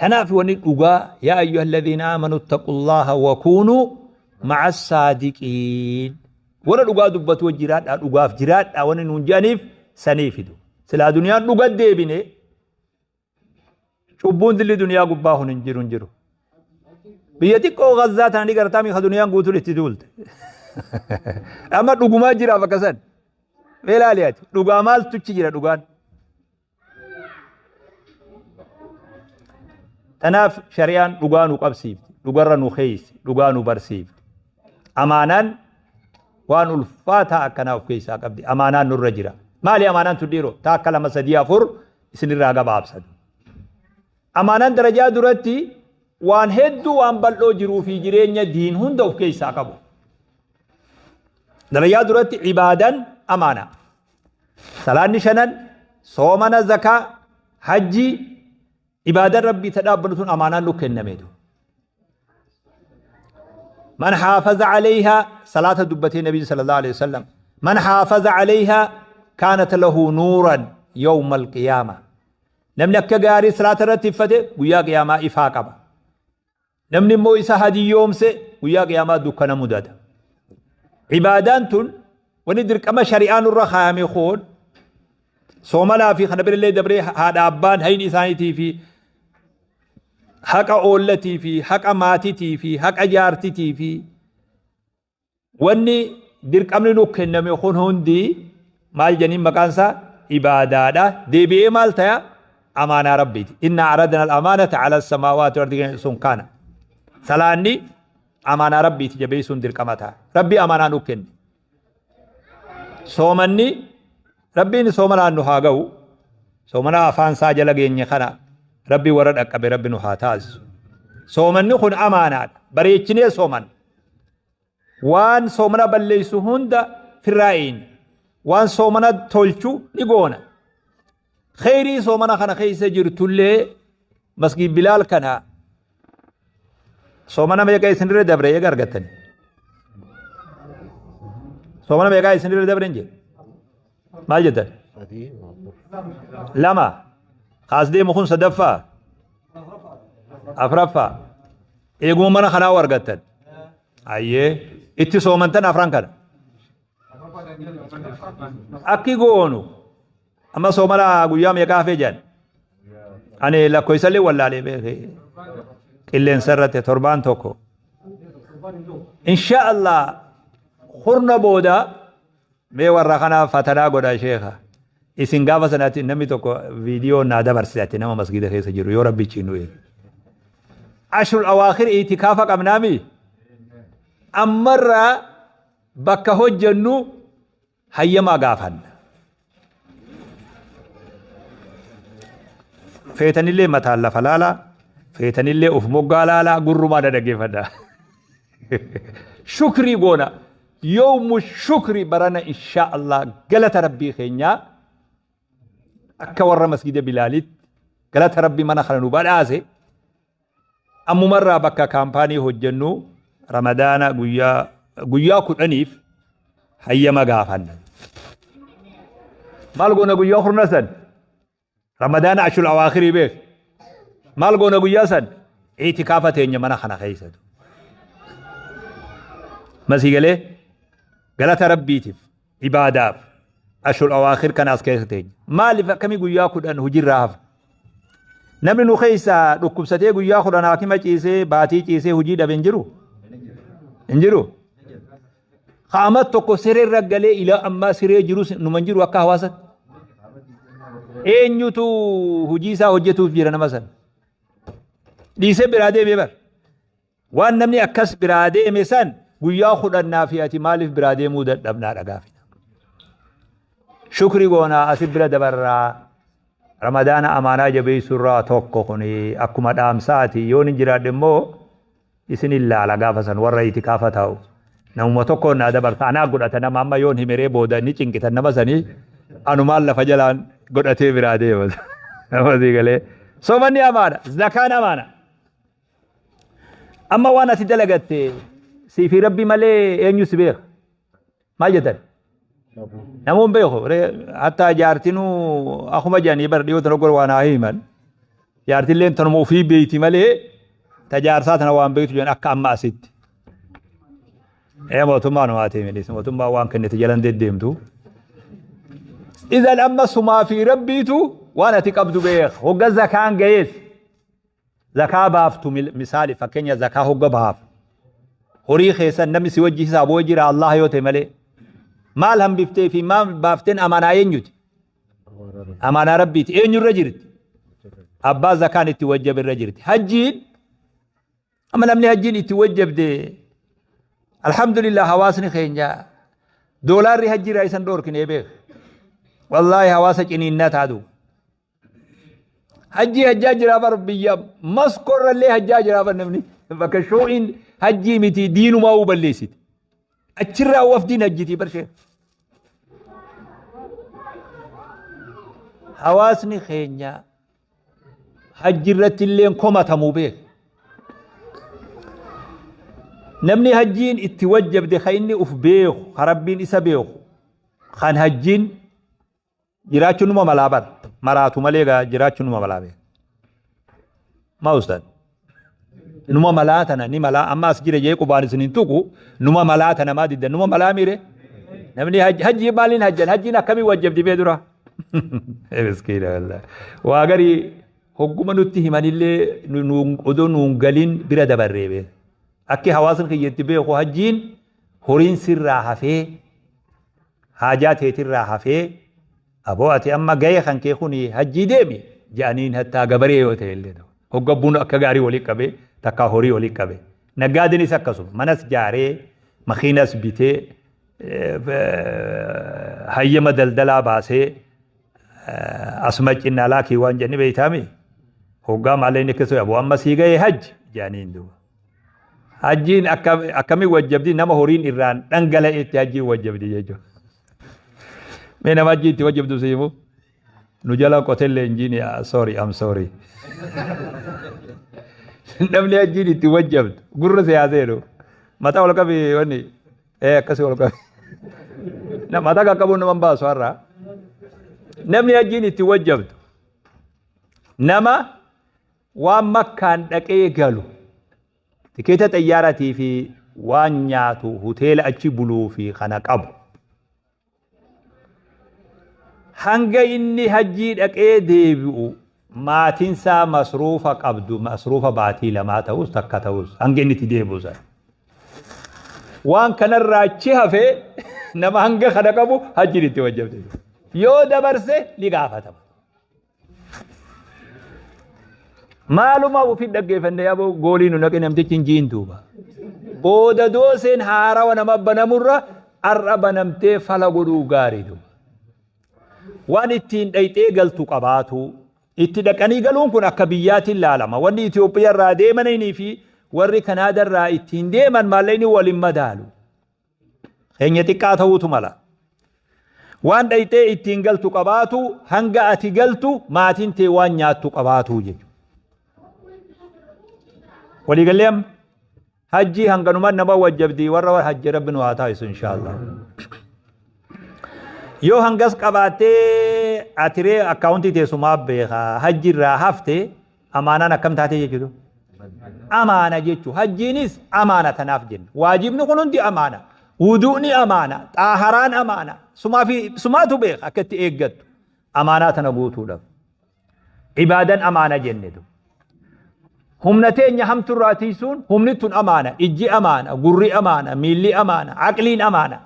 G: Kanaaf wanni dhugaa yaa ayyuha alladhiina aamanu ittaqullaha wa kuunuu ma'a saadiqiin. Warra dhugaa dubbatu jiraadhaa dhugaaf jiraadhaa wanni nuun jedhaniif sanii fidu. Silaa duniyaan dhuga deebine cubbuun dilli duniyaa gubbaa kun hin jiru hin jiru. Biyya xiqqoo Gazzaa tana ni gartaa miika duniyaan guutuun itti duulte. Amma dhugumaa jira bakka san. Mee ilaali ati dhugaa maaltu jira dhugaan. Tanaaf shari'aan dhugaa nu qabsiifti, dhugarra nu keeysi, dhugaa nu barsiifti. Amaanaan waan ulfaataa akkanaa of keessaa qabdi. Amaanaan nurra jira. Maali amaanaan tun dhiiroo? Ta akka lama sadii afur isinirraa gabaabsatu. Amaanaan darajaa duratti waan hedduu waan bal'oo jiruu fi jireenya diin hunda of keessaa qabu. Darajaa duratti ibaadan amaanaa. Salaanni shanan, soomana, zakaa, hajjii, ibaadan rabbii ta dhaabbannu tun amaanaan nu kennameetu. Man haafaza alayhaa salaata dubbatee nabiin sallallahu alayhi wasallam. Man haafaza alayhaa Kaanat lahu nuuran yawma alqiyaama. Namni akka gaarii salaata irratti iffate guyyaa qiyaamaa ifaa qaba. Namni immoo isa hadiyyoomse guyyaa qiyaamaa dukkana mudata. Ibaadaan tun wanni dirqama shari'aa nurra kaayame kun soomanaa fi kana birallee dabree haadha abbaan hayni isaaniitii fi haqa oollatii fi haqa maatitii fi haqa jaartitii fi wanni dirqamni nu kenname kun hundi maal janiin maqaan isaa ibaadaadha. Deebi'ee maal taya? Amaanaa Rabbiiti. Inna aradna al-amaanata ala samaawaati wal ardi sun kana. Salaanni amaanaa Rabbiiti jabeessuun dirqama ta'a. Rabbi amaanaa nu kenne. Soomanni Rabbiin soomanaan nu haa ga'u. Soomana afaan isaa jala geenye kana Rabbi warra dhaqqabe Rabbi nu haa taasisu. Soomanni kun amaanaadha. Bareechinee soomanna. Waan soomana balleessu hunda firraa eeyna. Waan soomana tolchu ni goona. Kheyrii soomana kana keessa jirtullee masgiid Bilaal kana soomana meeqa isinirra dabre eega argattani? Soomana meeqa isinirra dabre hin jedhe? Maal jettan? Lama. Kaas deemu kun sadaffaa? Afraffaa. Eeguma mana kanaa argattan. Ayyee itti soomantan afran kana. Akki goonu amma soomana guyyaa meeqa hafee jedhan? Ani lakkoofsallee wallaalee beekee qilleensa irratti torbaan tokko. Insha Allah hurna booda mee warra kana fatanaa godha sheekha. Isin gaafa sanatti namni tokko viidiyoo naa dabarsite nama masgiida keessa jiru yoo rabbichi nu eege. Ashrul awaakhir itikaafa qabnaami. Ammarraa bakka hojjennu hayyamaa gaafanna. Feetanillee mataan lafa laalaa, feetanillee of moggaa laalaa, gurrumaa dhaggeeffadha. Shukrii goona. Yawmu shukri barana insha Allah galata Rabbii keenyaa akka warra masgida Bilaalitti galata Rabbii mana kana nu badhaase ammumarraa bakka kaampaanii hojjennu Ramadaana guyyaa guyyaa 10f hayyama gaafanna. Maal goona guyyaa kurna san? Ramadaana ashul awaakhirii beek. Maal goona guyyaa san? Itikaafa teenya mana kana keessatu. Masii galee galata Rabbiitiif ibaadaaf ashul awaakhir kana as keessa teenya. Maaliif akkamii guyyaa 10 hojiirraa hafa? Namni nu keessaa dhukkubsatee guyyaa 10 haakima ciisee baatii ciisee hojii dhabe hin jiru? Hin jiru? Qaama tokko siree irra galee ilaa ammaa siree jirus numa hin jiru akka hawaasatti. Eenyutu hojii isaa hojjetuuf jira nama sana? Dhiisee biraa deemee bar. Waan namni akkas biraa deeme san guyyaa 10 fi ati maaliif biraa deemuu dadhabnaa dhagaafina. Shukri goonaa asi bira dabarraa. Ramadaana amaanaa jabeessurraa tokko kuni akkuma dhaamsaati. Yoon hin jiraadhe immoo isin ilaala gaafa san warra itikaafa taa'u. Namuma tokkoon naa dabarsa anaa godhata nama amma yoon himeree booda ni cinqitan nama sanii anumaan lafa jalaan godhatee biraa deema. Nama sii galee. Soomanni amaana, zakaan amaana. Amma waan ati dalagatte sii fi Rabbi malee eenyu si beeka? Maal jettan? Namoonni beeku. Hatta jaartinuu akkuma jedhanii bara dhiyoo tana gola waan haa himan. Jaartilleen tanuma ofii beeyti malee ta jaarsaa tana waan beektu jedhan akka amma asitti. Ee mootummaa nu haatee milis mootummaa waan kennite jalan deddeemtu. Idan amma sumaa fi Rabbiitu waan ati qabdu beeka. Hogga zakaan gahees zakaa baaftu misaali fakkeenya zakaa hogga baaftu. Horii keessan namni si wajji hisaaboo jira Allah yoo ta'e malee. Maal hambiftee fi maal baafteen amaanaa eenyuti? Amaanaa Rabbiiti. Eenyurra jirti? Abbaa zakaan itti wajjabe irra jirti. Hajjiin amma namni hajjiin itti wajjabde alhamdulillah hawaasni keenya doolaarri hajjiirraa isan dhoorkine beek. Wallaahi hawaasa ciniinnaa taatu. Hajjii hajjaa jiraa bar biyya maskorrallee hajjaa jiraa bar namni bakka shoo'iin hajjii miti diinumaa uu balleessite. Achirraa wafdiin hajjitii bar shee. Hawaasni keenya hajji irratti illee komatamu beek. Namni hajjiin itti wajjabde kan inni uf beeku, kan Rabbiin isa beeku, kan hajjiin Jiraachuun numa malaa bara. Maraatu malee gaa jiraachuun numa malaa beeka. Maa ustaad? Numa malaa tana ni malaa amma as jira jee qubaan isin hin tuqu numa malaa tana maa diddan numa malaa miire. Namni hajji maaliin hajjan hajjiin akkamii wajjabdi bee dura. Miskiina wallahi. Waa garii hogguma nutti himanillee odoo nuun galin bira dabarree bee. Akki hawaasni kiyya itti beeku hajjiin horiin sirraa hafee haajaa teetirraa hafee aboo ati amma gaye kan kee kuni hajjii deemi jedhaniin hattaa gabaree yoo ta'e illee ta'u. Hogga buna akka gaarii walii qabee takkaa horii walii qabe. Naggaadinis akkasuma manas jaaree makiinas bitee hayyama daldalaa baasee asuma cinnaa laakii waan jedhani beeytaami. Hoggaa maalleen akkasuma aboo amma sii gahee hajji jedhaniin duuba. Hajjiin akkamiin wajjabdi nama horiin irraan dhangala'etti hajjiin wajjabdi jechuudha. Mee nama hajjii itti wajjabdu siimu? Nu jala qotellee hin jiini sorry I'm sorry. Namni hajjiin itti wajjabdu gurra siyaaseedhu. Mataa ol qabi wanni ee akkasii ol qabi. Mataa qaqqabuun nama hin baasu har'a. Namni hajjiin itti wajjabdu nama waan makkaan dhaqee galu tikeeta xayyaaratii fi waan nyaatu hoteela achi buluu fi kana qabu. Hanga inni hajjii dhaqee deebi'u maatinsaa masruufa qabdu masruufa baatii lamaa ta'us takka ta'us hanga inni itti deebi'u sana. Waan kanarraa achi hafee nama hanga kana qabu hajjiin itti wajjabde. Yoo dabarse ni gaafatama. Maaluma ofii dhaggeeffanne yaaboo goolii nu naqe namtichi hin jiin duuba. Booda dooseen haarawa nama banamurra ar'a banamtee fala godhuu gaarii duuba. Waan ittiin dhayxee galtu qabaatu. Itti dhaqanii galuun kun akka biyyaatiin laalama. Wanni Itoophiyaa irraa deemanii fi warri Kanaadaa irraa ittiin deeman maallaqni wal hin madaalu. Keenya xiqqaa ta'uutu mala. Waan dhayxee ittiin galtu qabaatu hanga ati galtu maatiin tee waan nyaattu qabaatu jechuudha. Waliigallee amma hajjii hanganumaan nama wajjabdii warra hajji rabbi nu haa taasisu inshaallah. Yoo hangas qabaattee atiree akkaawuntii teessumaa beekaa hajji irraa hafte amaanaan akkam taatee jechuudha. Amaana jechuun hajjiinis amaana tanaaf jenna. Waajibni kun hundi amaana. Wuduuni amaana. Xaaharaan amaana. Sumaa fi sumaatu beeka akka itti eeggattu. Amaanaa tana guutuudhaaf. Ibaadan amaana jennetu. Humna teenya hamturraa tiisuun humni tun amaana. Ijji amaana, gurri amaana, miilli amaana, aqliin amaana.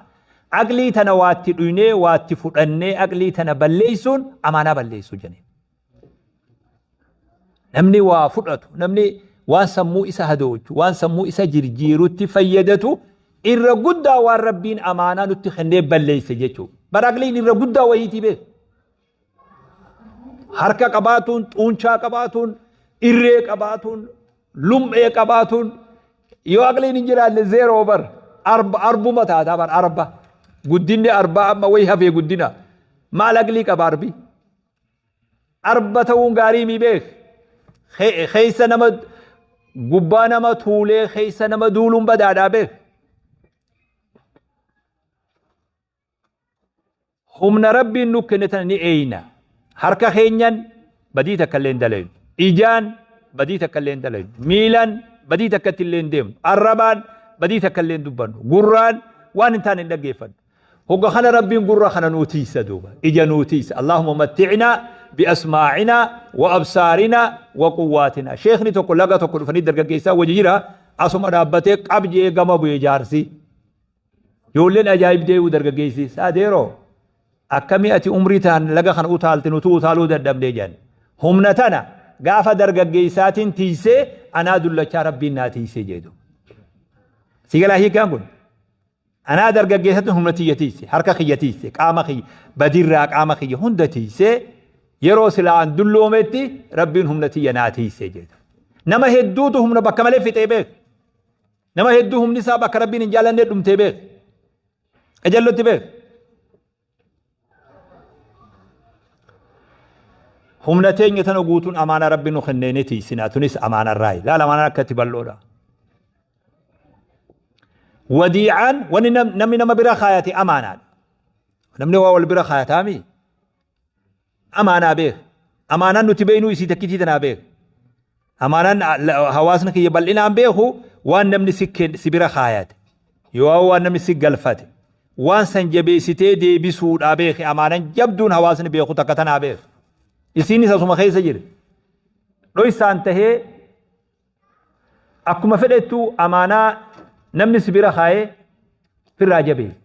G: Aqlii tana waatti dhuynee waatti fudhannee aqlii tana balleessuun amaanaa balleessuu jenna. Namni waa fudhatu, namni waan sammuu isa hadoochu, waan sammuu isa jirjiirutti fayyadatu irra guddaa waan rabbiin amaanaa nutti kennee balleesse jechuudha. Bara aqliin irra guddaa wayiitii beeku. Harka qabaatuun, xuunchaa qabaatuun, irree qabaatuun, lum'ee qabaatuun yoo aqliin hin jiraanne zeeroo bar arba arbuma taataa bar arba guddinni arbaa amma wayi hafee guddina maal aqlii qaba arbi arba ta'uun gaarii mii beek keessa nama gubbaa nama tuulee keessa nama duuluun badaadhaa beek. Humna Rabbiin nu kenne tana ni eeyna. Harka keenyan badii takka illee hin dalaynu. Ijaan badii takka illee hin dalaynu. Miilaan badii takka illee hin deemnu. Arrabaan badii takka illee hin dubbannu. Gurraan waan hin taane hin dhaggeeffannu. Hogga kana Rabbiin gurra kana nuu tiisa duuba. Ija nuu tiisa. Allahumma matti'naa bi'asmaa'inaa wa absaarinaa wa quwwaatinaa. Sheekni tokko laga tokko dhufanii dargaggeessaa wajji jira. Asuma dhaabbatee qab je'ee gama bu'e jaarsi. Ijoolleen ajaa'ibdee dargaggeessi saadeeroo akkamii ati umrii ta'an laga kana utaalte nutu utaaluu dadhabnee jedhan. Humna tana gaafa dargaggeessaatiin tiisee anaa dullachaa rabbiin naa tiisee jedhu. Sigalaa hiikaan kun. Anaa dargaggeessatti humna tiyya tiise harka kiyya tiise qaama kiyya badirraa qaama kiyya hunda tiisee yeroo silaan dulloometti rabbiin humna tiyya naa tiisee jedhu. Nama hedduutu humna bakka malee fixee beeku. Nama hedduu humni isaa bakka rabbiin hin jaallanne dhumtee beek. Qajallotti beek. Humna teenya tana guutuun amaanaa rabbi nu kennee ni tiisinaa tunis amaana irraayi. Laala amaanaan akka itti bal'oodha. Wadiicaan wanni namni nama bira kaayate amaanaadha. Namni waa wal bira kaayataami. Amaanaa beek. Amaanaan nuti beeknu isii takkitii tanaa beek. Amaanaan hawaasni kiyya bal'inaan beeku waan namni si bira kaayate. Yoo waan namni si galfate. Waan san jabeessitee deebisuudhaa beeki. Amaanaan jabduun hawaasni beeku takka tanaa beek. Isiinis asuma keessa jira. Dhoysaan tahee akkuma fedhettu amaanaa namni si bira kaayee firraa jabeessi.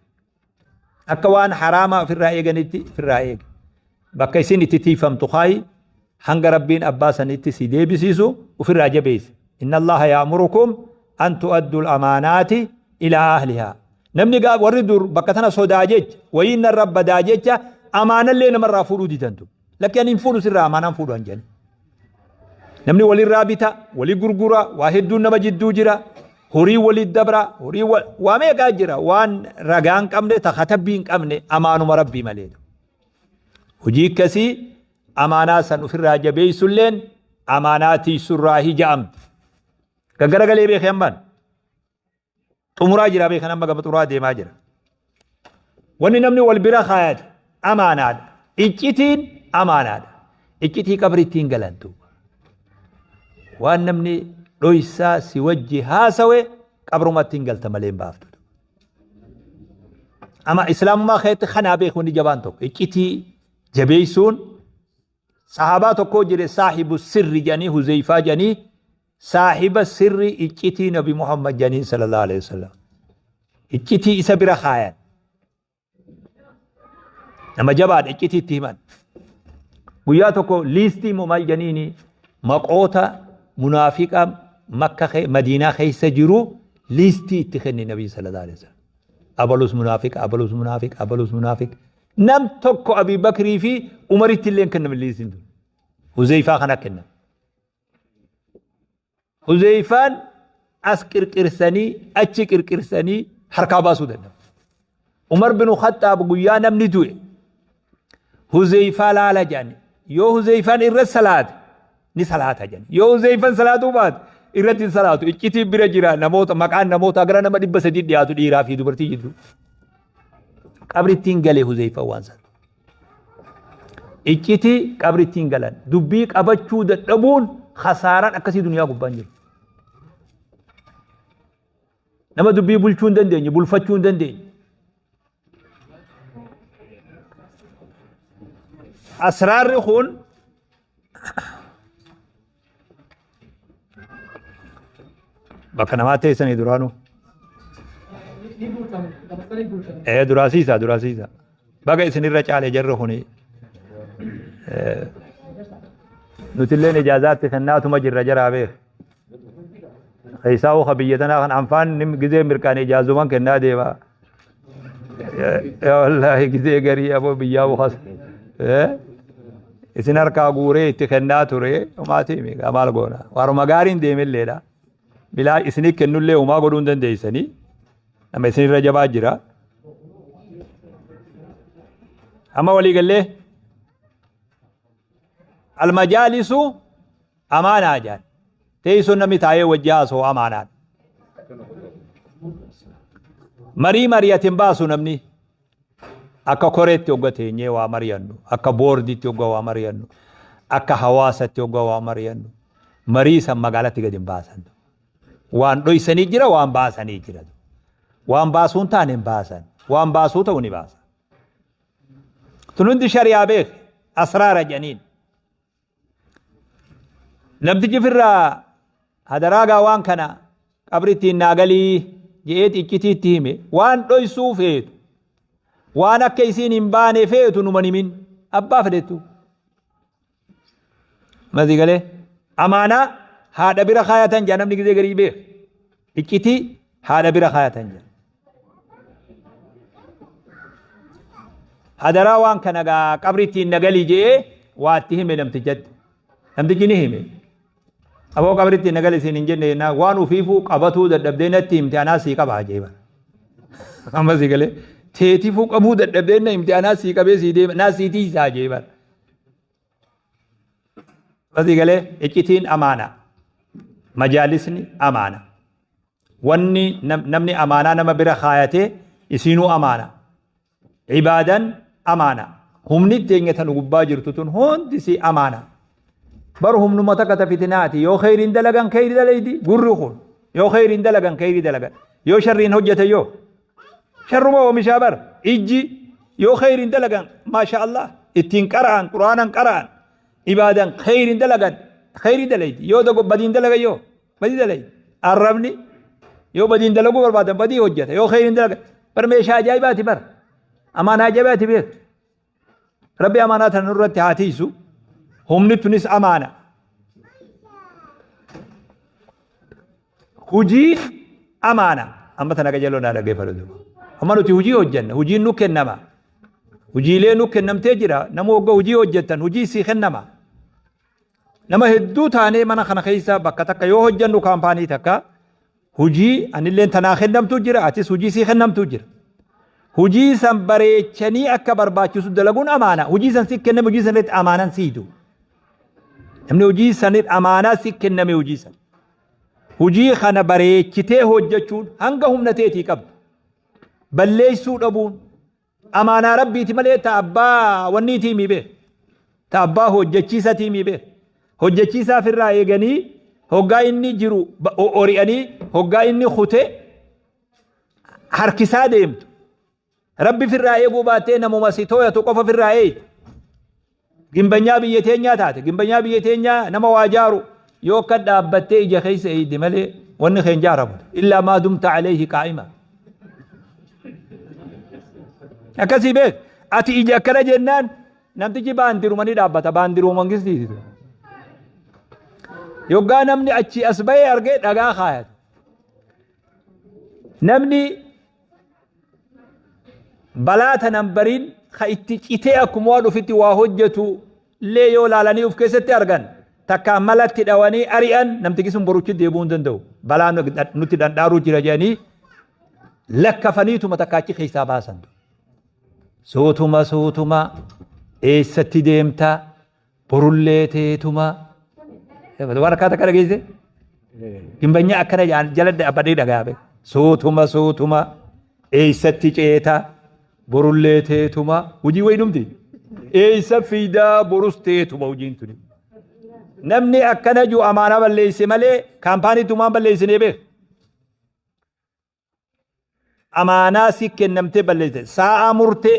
G: Akka waan haraama ofirraa eeganitti ofirraa eegi. Bakka isin itti tiifamtu kaayi hanga Rabbiin abbaa sanitti si deebisiisu ofirraa jabeessi. Inna Allaha ya'murukum an tu'addu al-amaanaati ilaa ahlihaa. Namni warri dur bakka tana sodaa jecha wayiin narra badaa jecha amaanallee namarraa fuudhuu didantu. Lakki ani hin fuudhu sirraa amaanaan fuudhu an jedhani. Namni walirraa bita, walii gurgura, waa hedduun nama jidduu jira, horii walii dabra, horii waa meeqaa jira, waan ragaa hin qabne, ta katabbii hin qabne, amaanuma rabbii malee. Hojii akkasii amaanaa san ofirraa jabeessulleen amaanaa tiisurraa hija'amti. Gaggaragalee beekee ammaan. Xumuraa jira beekan amma gama xumuraa deemaa jira. Wanni namni wal bira kaayate amaanaadha. Iccitiin amaanaadha. Iccitii qabriitti hin galantu. Waan namni dhoysaa si wajji haasawe qabrumatti hin galta malee hin baaftu. Ama islaamummaa keessatti kanaa beeku wanni jabaan tokko iccitii jabeessuun sahaabaa tokko jedhe saahibu sirri jedhanii Huzeyfaa jedhanii saahiba sirri iccitii Nabi Muhammad jedhanii sallallahu alaihi wasallam. Iccitii isa bira kaayan. Nama jabaadha iccitii itti himan. Guyyaa tokko liistii immoo maal jedhaniini maqoota munaafiqa Makka Madiinaa keessa jiru liistii itti kenni Nabi sallallahu alaihi wasallam. Abalus munaafiqa, abalus munaafiqa, abalus munaafiqa. Nam tokko Abii Bakrii fi Umaritti illee hin kenname liistiin tun. Huzeyfaa kana kennan. Huzeyfaan as qirqirsanii achi qirqirsanii harkaa baasuu danda'u. Umar bin Khattaab guyyaa namni du'e Huzeyfaa laala jedhani. Yoo Huzeyfaan irra salaate ni salaata jedhani. Yoo Huzeyfaan salaatuu baate irratti hin salaatu. Iccitii bira jira namoota maqaan namoota gara nama 300 dhiyaatu dhiiraa fi dubartii jidduu. Qabrittiin galee Huzeyfaan waan sana. Iccitii qabrittiin galan. Dubbii qabachuu dadhabuun kasaaraan akkasii duniyaa gubbaan jiru. Nama dubbii bulchuu hin dandeenye, bulfachuu hin dandeenye. Asraarri kun bakka namaa teessanii duraanuu. Ee duraasiisa duraasiisa. Baga isinirra caale jarri kuni. Nutilleen ijaazaatti kennaatuma jirra jaraa beek. Keessaa ka biyya tanaa kan anfaan gizee mirqaan ijaazuman kennaa deema. Wallaahi gizee garii aboo biyyaa bukas. Isin harkaa guuree itti kennaa ture homaatii miidha maal goona. Waruma gaariin deemilleedha. Bilaa isinii kennullee homaa godhuu hin dandeessanii. Nama isinirra jabaa jira. Amma walii gallee almajaalisu amaanaa jedhan. Teessoon namni taa'ee wajji haasa'u amaanaadha. Marii mari'atin baasu namni akka koreetti hogga teenyee waa mari'annu, akka boordiitti hogga waa mari'annu, akka hawaasatti hogga waa mari'annu, marii san magaalatti gadi hin baasan. Waan dhoysanii jira, waan baasanii jira. Waan baasuu hin taane hin baasan. Waan baasuu ta'u ni baasa. Tun hundi shari'aa beek asraara jedhaniin. Namtichi firraa hadaraagaa waan kana qabrittiin naa galii je'eet iccitii itti hime waan dhoysuu feetu waan akka isiin hin baane feetu numan himin abbaa fedhettu. Masii galee amaanaa haadha bira kaayatan jaa namni gizee garii beek iccitii haadha bira kaayatan jaa. Hadaraa waan kana gaa qabrittiin na galii je'ee waa itti hime namtichatti. Namtichi ni hime. Aboo qabrittiin na gali siin hin jenne jennaan waan ufiifuu qabatuu dadhabdee natti himte anaa sii qabaa jee bara. Amma sii galee teetifuu qabuu dadhabdee na himte anaa sii qabee sii deema naa sii tiisaa jee bara. Amma sii galee iccitiin amaana. Majaalisni amaana. Wanni namni amaanaa nama bira kaayatee isiinuu amaana. Ibaadan amaana. Humni teenya tan gubbaa jirtu tun hundi si amaana. Bar humnuma takka ta fitinaati. Yoo kheyriin dalagan kheyri dalaydi gurri kun. Yoo kheyriin dalagan kheyri dalagan. Yoo sharriin hojjete yoo sharruma oomishaa bar. Ijji yoo kheyriin dalagan maasha Allah ittiin qara'an quraanan qara'an ibaadan kheyriin dalagan kheyri dalaydi. Yoo dogo badiin dalagan yoo badii dalaydi. Arrabni yoo badiin dalaguu barbaadan badii hojjeta. Yoo kheyriin dalagan bar meeshaa ajaa'ibaati bar. Amaanaa ajaa'ibaati beek. Rabbi amaanaa tana nurratti haa tiisu. Humni tunis amaana. Hujiin amaana. Amma tana qajeeloo naa dhaggeeffadhu duuba. Amma nuti hujii hojjenna. Hujiin nu kennama. Hujiilee nu kennamtee jira. Nama wagga hujii hojjettan hujii sii kennama. Nama hedduu taanee mana kana keessa bakka takka yoo hojjennu kaampaanii takka hujii anilleen tanaa kennamtuu jira atis hujii sii kennamtuu jira. Hujii san bareechanii akka barbaachisu dalaguun amaana. Hujii san si kenname hujii san irratti amaanan siitu. Namni hojii sanit amaanaa si kenname hojii san. Hojii kana bareechitee hojjechuun hanga humna teetii qabdu. Balleessuu dhabuun amaanaa rabbiiti malee ta abbaa wanniitii mii beek. Ta abbaa hojjechiisatii mii beek. Hojjechiisaaf irraa eeganii hoggaa inni jiru ori'anii hoggaa inni kute harkisaa deemtu. Rabbi firraa eeguu baattee namuma si tooyatu qofa firraa eegi. Gimbanyaa biyya teenyaa taate. Gimbanyaa biyya teenyaa nama waa jaaru yoo akka dhaabbattee ija keessa eeyde malee wanni keen jaaramu. Illaa maa dumta alayhi qaa'ima. Akkasii beek. Ati ija akkana jennaan namtichi baandiruma ni dhaabbata. Baandiruma mangistiiti. Yoggaa namni achii as bahee argee dhagaa kaayata. Namni balaa tanan bariin ka itti citee akkuma waan ofitti waa hojjetu illee yoo laalanii of keessatti argan takka malatti dhawanii ari'an namtichi sun boruchi deebi'uu hin danda'u. Balaa nutti dhandhaaruu jira jedhanii lakkafaniituma takka achi keessaa baasan. Suutuma suutuma eessatti deemta borullee teetuma. Waan akkaataa kana geesse? Gimbanyaa akkana jala dhaabbatee dhagaame. Suutuma suutuma eessatti ceeta borullee teetuma hojii wayi dhumti. Eessa fiidaa borus teetuma hojiin tuni. Namni akkana jiru amaanaa balleesse malee kaampaanii tumaan balleessinee beeka. Amaanaa si kennamtee balleessite. Sa'a murtee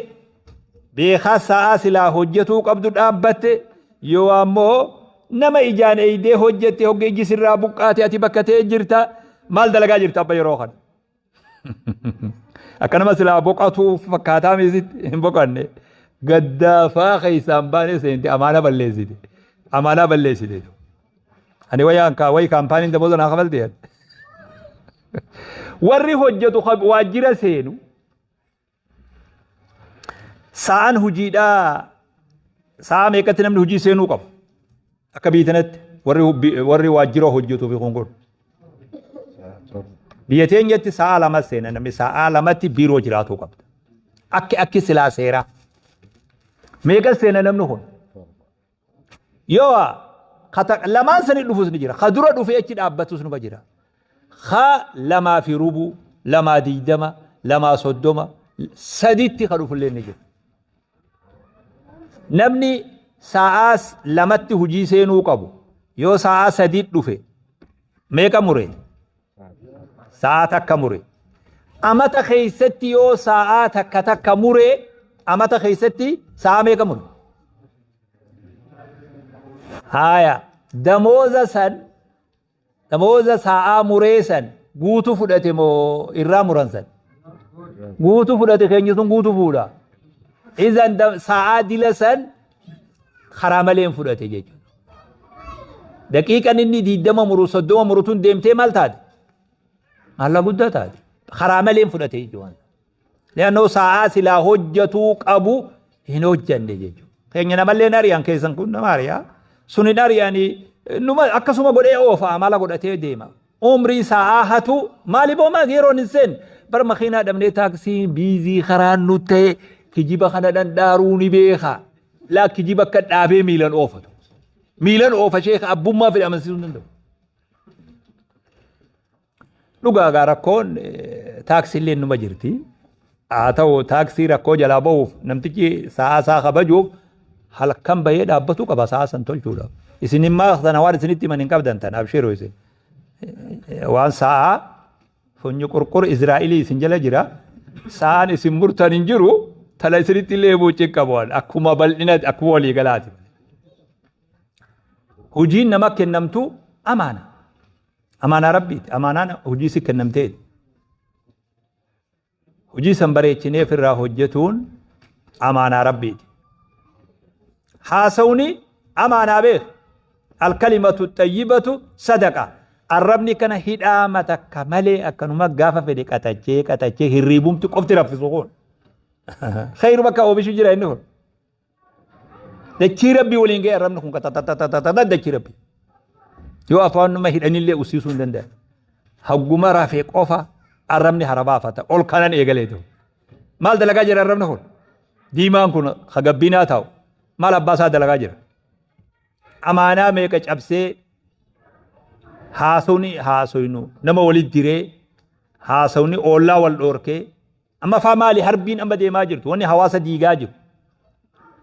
G: beekaa sa'a silaa hojjetuu qabdu dhaabbatte yoo ammoo nama ijaan eeydee hojjette hogga iji sirraa buqqaate ati bakka ta'e jirta maal dalagaa jirta abba yeroo kana. Akka nama silaa boqotuu fakkaataa miisitti hin boqanne gaddaafaa keessaan baanee seente amaanaa balleessite. Amaanaa balleessite. Ani wayaan kaa wayi kaampaaniin damooza naa kafalte. Warri hojjetu waajjira seenu sa'aan hojiidhaa sa'a meeqatti namni hojii seenuu qaba. Akka biyya tanatti warri waajjira hojjetuu fi kun kun. Biyya teenyatti sa'a lama seena namni sa'a lamatti biiroo jiraatuu qabda. Akki silaa seeraa. Meeqa seena namni kun? Yoo lamaan sanii dhufus ni jira. Ka dura dhufee achi dhaabbatus numa jira. Ka 2:15, 2:20, 2:30, saditti ka dhufullee ni jira. Namni sa'aa lamatti hojii seenuu qabu yoo sa'aa sadii dhufe meeqa mure? Sa'aa takka mure. Amata keessatti yoo sa'aa takka takka mure amata keessatti sa'aa meeqa mure? Haaya damooza san damooza sa'aa muree san guutuu fudhate moo irraa muran san? Guutuu fudhate keenya sun guutuu fuudha. Izan sa'aa dila san karaa malee fudhate jechuudha. Daqiiqan inni 20 muru 30 muru tun deemtee maal taate? Maallaa guddaa taate. Karaa malee fudhate jechuudha. Leannoo sa'aa silaa hojjetuu qabu hin hojjenne jechuudha. Keenya namallee ari'an keessan kun nama ari'a. Sun hin ari'anii numa akkasuma godhee oofa amala godhatee deema. Umrii sa'aa hatu maali boomaa yeroon hin seenne bar makiinaa dhabnee taaksii biizii karaan nu ta'e kijiba kana dhandhaaruu ni beeka. Laa kijiba akka dhaabee miilan oofatu. Miilan oofa sheeka abbummaa fedhe amansiisuu hin danda'u. Dhugaa gaa rakkoon taaksiillee numa jirti. Haa ta'u, taaksii rakkoo jalaa bahuuf, namtichi sa'aa isaa kabajuuf halkan bahee dhaabbatuu qaba sa'aa san tolchuudhaaf. Isin immoo sana waan isinitti himan hin qabdan tan abshiru isin. Waan sa'aa funyi qurqur Israa'ilii isin jala jira. Sa'aan isin murtan hin jiru, tala isinitti illee himuu qabu akkuma bal'ina, akkuma walii galaati. Hojiin nama kennamtu amaana. Amaanaa Rabbiiti. Amaanaan hojii si kennamteeti. Hojii san bareechinee ofirraa hojjetuun amaanaa Rabbiiti. Haasawni amaanaa beeku. Alkalimatu xayyibatu sadaqa. Arrabni kana hidhaa matakka malee akkanuma gaafa fedhe qaxachee qaxachee hirriibumti qofti raffisu kun. Khayru bakka oomishu jira inni kun. Dachii Rabbii waliin ga'e arrabni kun qaxaxaxaxaxa dachii Rabbii. Yoo afaan nama hidhanillee ussiisuu hin danda'an. Hagguma rafee qofa arrabni harabaafata ol kanan eegaleetu. Maal dalagaa jira arrabni kun? Diimaan kun hagabbinaa taa'u. Maal abbaa isaa dalagaa jira? Amaanaa meeqa cabsee haasawni haasoynu nama walitti diree, haasawni oollaa wal dhoorkee. Amma faa maali harbiin amma deemaa jirtu? Wanni hawaasa diigaa jiru,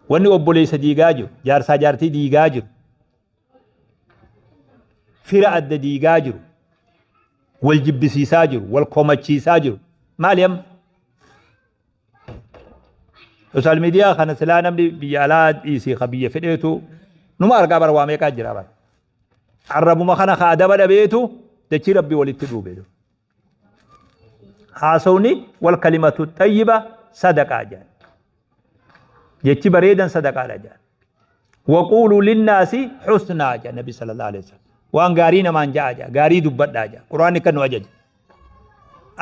G: wanni obboleessa diigaa jiru, jaarsaa jaartii diigaa jiru, fira adda diigaa jiru, wal jibbisiisaa jiru, wal komachiisaa jiru maali amma? Social media kana silaa namni biyya alaa dhiisii ka biyya fedheetu numa argaa bara, waa meeqaa jira bara. Arrabuma kana ka adaba dhabeetu dachii Rabbii walitti dhuube. Haasawni wal kalimatu xayyiba sadaqaa jedhan. Jechi bareedan sadaqaadha jedhan. Waquuluu linnaasi husnaa jedhan Nabi sallallahu alaihi wasallam. Waan gaarii namaan ja'a jedha. Gaarii dubbadhaa jedha. Quraanni kan nu ajaja.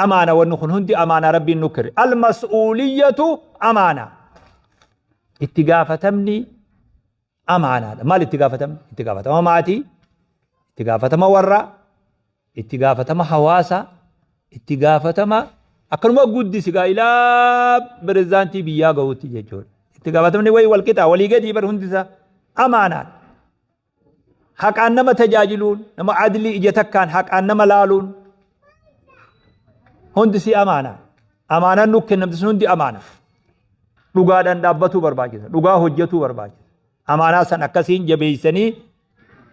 G: Amaana, wanni kun hundi amaanaa Rabbiin nu kenne. Almas'uuliyyatu amaana. Itti gaafatamni amaanaadha. Maal itti gaafatamni? Itti gaafatama maatii, itti gaafatama warraa, itti gaafatama hawaasaa, itti gaafatama akkanuma guddisi gaa ilaa pirezidaantii biyyaa gahuutti jechuudha. Itti gaafatamni wayii wal qixa, walii gadii bar hundisaa amaanaadha. Haqaan nama tajaajiluun, nama adlii ija takkaan haqaan nama laaluun hundi si amaana. Amaanaan nu kennamte sun hundi amaana. Dhugaadhaan dhaabbatuu barbaachisa. Dhugaa hojjetuu barbaachisa. Amaanaa san akkasiin jabeessanii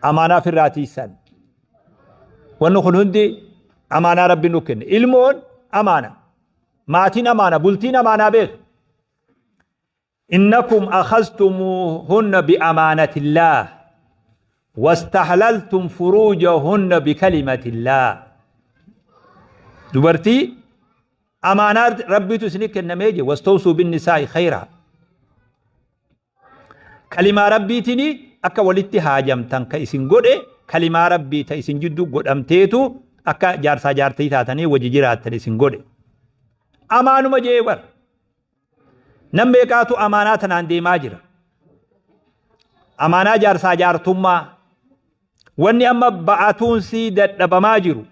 G: amaanaa ofirraa tiisan. Wanni kun hundi amaanaa Rabbi nu kenne. Ilmoon amaana. Maatiin amaana. Bultiin amaanaa beeku. Innakum akhaztumuuhunna bi'amaanatillaah wastahlaltum furuujahunna bikalimatillah. Dubartii amaanaa Rabbiitu isinii kennamee jira. Wastawsuu binnisaa'i khayraa. Kalimaa Rabbiitiin akka walitti haajamtan ka isin godhe, kalimaa Rabbii ta isin jidduu godhamteetu akka jaarsaa jaartii taatanii wajji jiraattan isin godhe. Amaanuma jee bar. Nam meeqaatu amaanaa tanaan deemaa jira? Amaanaa jaarsaa jaartummaa. Wanni amma ba'atuun sii dadhabamaa jiru.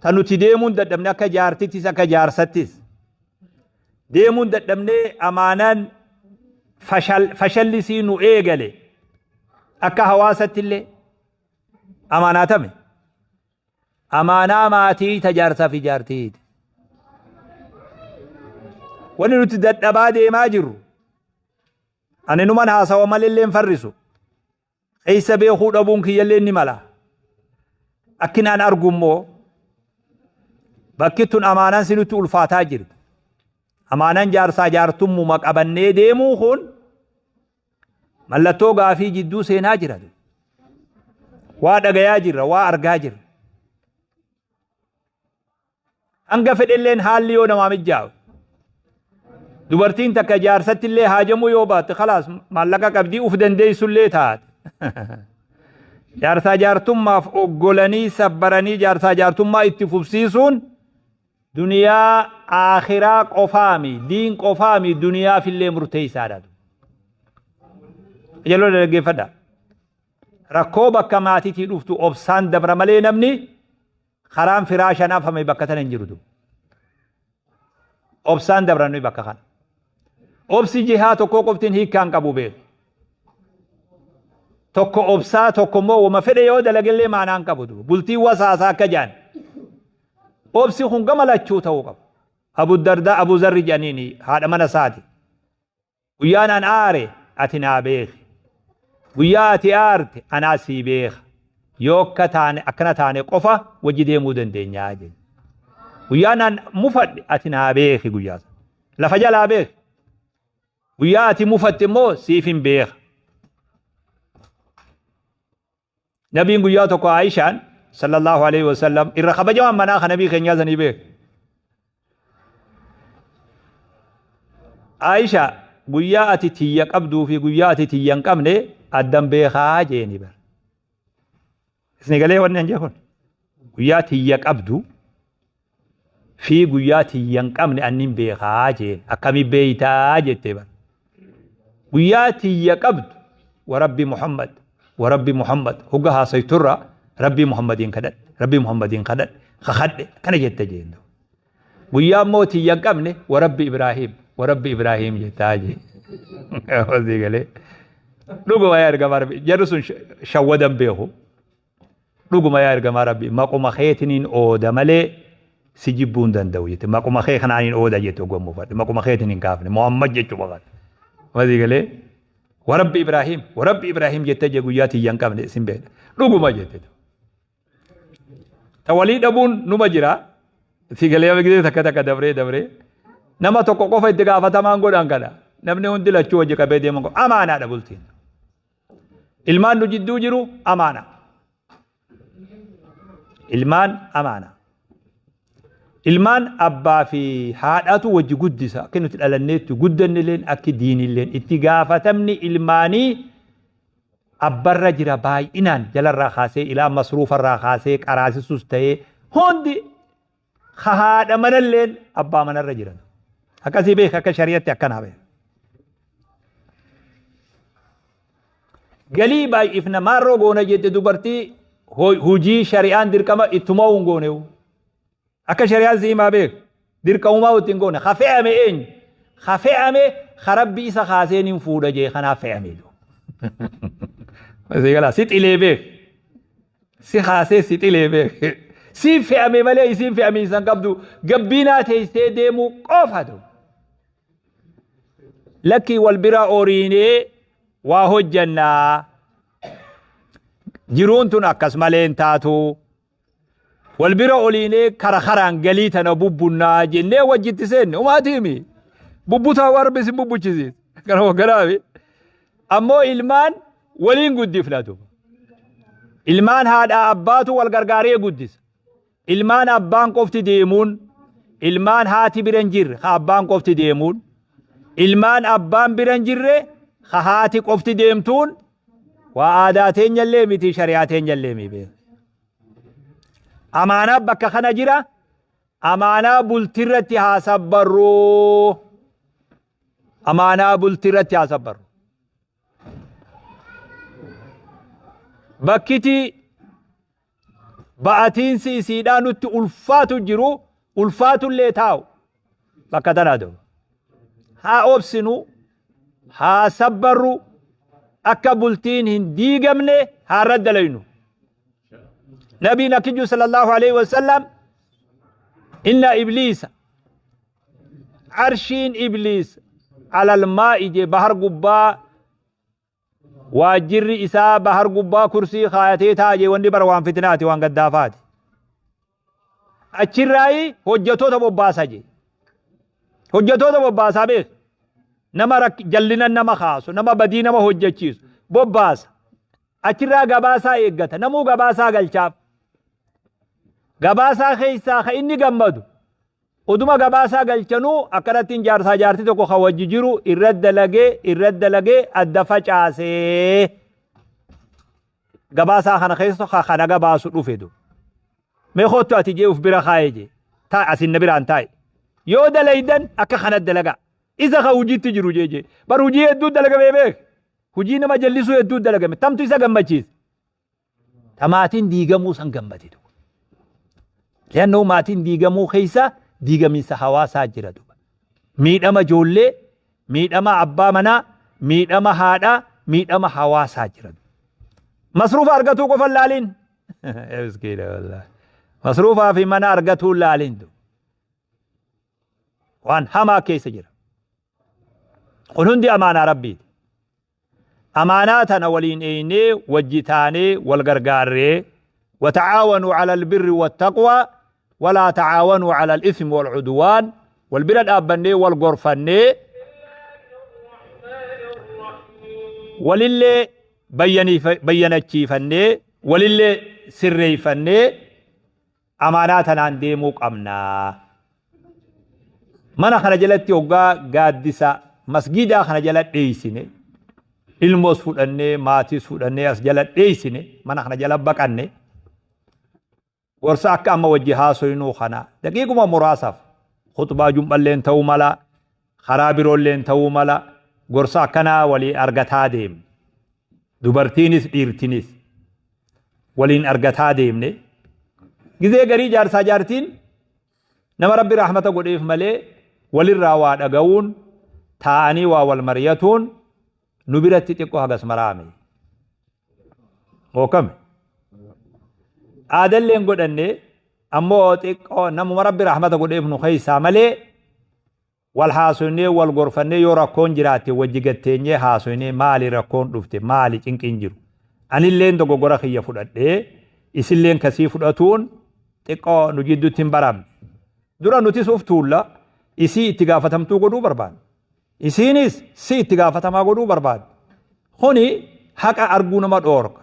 G: Ta nuti deemuun dadhabne akka jaartittis akka jaarsattis. Deemuun dadhabnee amaanaan fashalli sii nu eegale. Akka hawaasatti illee amaanaa tame. Amaanaa maatii ta jaarsaa fi jaartiiti. Wanni nuti dadhabaa deemaa jirru, ani numan haasawa malillee hin farrisu. Keessa beekuu dhabuun kiyyallee ni mala. Akkinaan argu immoo bakki tun amaanaan si nutti ulfaataa jirti. Amaanaan jaarsaa jaartummuma qabannee deemuu kun mallattoo gaafii jidduu seenaa jira. Waa dhagayaa jirra, waa argaa jirra. Hanga fedhelleen haalli yoo namaa mijjaawe. Dubartiin takka jaarsatti illee haajamuu yoo baatte, khalaas, maallaqa qabdii uf dandeessullee taate. Jaarsaa jaartummaaf oggolanii sabbaranii jaarsaa jaartummaa itti fufsiisuun duniyaa aakhiraa qofaami, diin qofaami, duniyaafillee murteessaadha. Jaloo dhaggeeffadha. Rakkoo bakka maatiitii dhuftu obsaan dabra malee namni karaan firaashaan afame bakka tana hin jiru. Obsaan dabra nuyi bakka kana. Obsi jihaa tokkoo qoftiin hiikkaan qabu beeku. Tokko obsaa, tokko immoo wama fedhe yoo dalagellee maanaan qabu. Bultiin wasaasaa akka jaan. Obsi kun gama lachuu ta'uu qaba. Abu Dardaa Abu Zarri jedhaniini haadha mana isaati. Guyyaan an aare ati naa beeki. Guyyaa ati aarte anaa sii beeka. Yoo akka taane akkana taane qofa wajji deemuu dandeenyaa jedhe. Guyyaan an mufadhe ati naa beeki guyyaa sana. Lafa jalaa beeki. Guyyaa ati mufatte immoo siif hin beeka. Nabiin guyyaa tokko Aishaan sallallahu alaihi wasallam irra kabajamaan manaa kan nabii keenyaa sanii beeka. Aisha guyyaa ati tiyya qabduu fi guyyaa ati tiyya hin qabne addan beekaa jeeni bara. Isni galee wanni an jee kun guyyaa tiyya qabdu fi guyyaa tiyya hin qabne annin beekaa jeen akkami beeytaa jettee bara. Guyyaa tiyya qabdu wa rabbi Muhammad wa rabbi Muhammad hogga haasayturra rabbii Muhammadiin kadhadhe rabbii Muhammadiin kadhadhe kakadhe kana jette jeen. Guyyaa immoo tiyya hin qabne wa rabbi Ibraahim wa rabbi Ibraahim jettaa jee. Wasii galee. Dhuguma yaa ergamaa rabbi jarri sun shawwadan beeku. Dhuguma yaa ergamaa rabbi maquma keetiniin ooda malee si jibbuu hin danda'u jette. Maquma kee kanaaniin ooda jette oggan muufadhe. Maquma keetiin hin kaafne. Muhammad jechuu qofaan. Wasii galee. Wa rabbi Ibraahim wa rabbi Ibraahim jettee jee guyyaa tiyya hin qabne isin beekna. Dhuguma jette. Ta walii dhabuun numa jira. Si galee gisee takka takka dabree dabree. Nama tokko qofa itti gaafatamaan godhan kana. Namni hundi lachuu wajji qabee deemuun qabu. Amaanaadha bultiin. Ilmaan nu jidduu jiru amaana. Ilmaan amaana. Ilmaan abbaa fi haadhatu wajji guddisa. Akka nuti dhalanneetti guddannilleen akki diinilleen itti gaafatamni ilmaanii abbarra jira baay'inaan jalarraa kaasee ilaa masruufarraa kaasee qaraasisus ta'ee hundi ka haadha manalleen abbaa manarra jiran. Akkasii beek akka shari'atti akkanaa beek. Galii baay'ifna maarroo goona jette dubartii hojii shari'aan dirqama ittuma hin goonewu. Akka shari'aan si himaa beek dirqamumaa itti hin goone ka fe'ame eenyu ka fe'ame ka rabbi isa kaaseen hin fuudha jee kanaaf fe'ame. Sigalaa si xilee beek si kaasee si xilee beek si fe'ame malee isiin fe'amiinsa hin qabdu gabbiinaa teessee deemuu qofatu. Lakkii wal bira oriinee waa hojjannaa. Jiruun tun akkas malee hin taatu. Wal bira oliinee kara karaan galii tana bubbunnaa jennee wajjitti seenne umaatiimi. Bubbutaa waan rabbi isin bubbuchisiis. Kana hogganaafi. Ammoo ilmaan waliin guddifnatu. Ilmaan haadhaa abbaatu wal gargaaree guddisa. Ilmaan abbaan qofti deemuun, ilmaan haati bira hin jirre ka abbaan qofti deemuun, ilmaan abbaan bira hin jirre ka haati qofti deemtuun waa aadaa teenyallee miti shari'aa teenyallee miti. Amaanaa bakka kana jira. Amaanaa bultirratti haa sabbarru. Amaanaa bultirratti haa sabbarru. Bakkiti ba'atiinsi isiidhaa nutti ulfaatu jiru ulfaatullee taa'u bakka tanaa ta'u. Haa obsinu, haa sabbarru, akka bultiin hin diigamne haa irra dalaynu. Nabiin akkiju sallallahu alaihi wasallam inna ibliisa arshiin ibliis alal maa'i jee bahar gubbaa waajjirri isaa bahar gubbaa kursii kaayatee taa'a jee wanni bara waan fitinaati waan gaddaafaati. Achirraayi hojjatoota bobbaasa jee. Hojjatoota bobbaasaa beek. Nama jallina nama kaasu nama badii nama hojjechiisu bobbaasa. Achirraa gabaasaa eeggata. Namuu gabaasaa galchaaf. Gabaasaa keessaa ka inni gammadu Oduma gabaasaa galchanuu akkanattiin jaarsaa jaartii tokko kan wajji jiru irra dalagee irra dalagee adda facaasee gabaasaa kana keessa ka kana gabaasu dhufe du. Mee kottu ati jee uf bira kaa'ee jee taa'e asin na biraan taa'e. Yoo dalaydan akka kana dalagaa. Isa ka hojiitti jiru jee jee. Bar hojii hedduu dalagamee beek. Hojii nama jallisuu hedduu dalagame. Tamtu isa gammachiise. Ta maatiin diigamuu san gammade duuba. Li'annoo maatiin diigamuu keessa diigamiinsa hawaasaa jira duuba. Miidhama ijoollee, miidhama abbaa manaa, miidhama haadhaa, miidhama hawaasaa jira. Masruufa argatuu qofa hin laaliin. Miskiina wallaahi. Masruufaa fi mana argatuu hin laaliin duuba. Waan hamaa keessa jira. Kun hundi amaanaa Rabbiiti. Amaanaa tana waliin eeynee, wajji taanee, wal gargaarree, وتعاونوا على البر والتقوى ولا تعاونوا على الإثم والعدوان، wal bira dhaabbannee wal gorfannee, walillee bayyanachiifannee, walillee sirreeffannee amaanaa tanaan deemuu qabnaa. Mana kana jalatti hoggaa gaaddisa masgiidaa kana jala dheeysine, ilmoos fudhannee, maatiis fudhannee, as jala dheeysine, mana kana jala baqanne, gorsa akka amma wajji haasoynuu kana daqiiquma muraasaaf, khutbaa jum'alleen ta'uu mala, karaa biroolleen ta'uu mala, gorsa akkanaa walii argataa deemne, dubartiinis dhiirtinis waliin argataa deemne. Gizee garii jaarsaa jaartiin nama Rabbi rahmata godheef malee walirraa waa dhaga'uun, taa'anii waa wal mari'atuun nu biratti xiqqoo hagas maraame. Mookame. Aadalleen godhanne, ammoo xiqqoo namuma Rabbi rahmata godheef nu keessaa malee wal haasofnee, wal gorfannee, yoo rakkoon jiraatte wajji gatteenyee haasofnee, maali rakkoon dhufte, maali cinqiin jiru? Anilleen dogoggora kiyya fudhadhee isilleen kasii fudhatuun xiqqoo nu jidduutti hin baramne. Dura nutis uf tuulla, isii itti gaafatamtuu godhuu barbaanna. Isiinis si itti gaafatamaa godhuu barbaadde. Kuni haqa arguu nama dhoorka.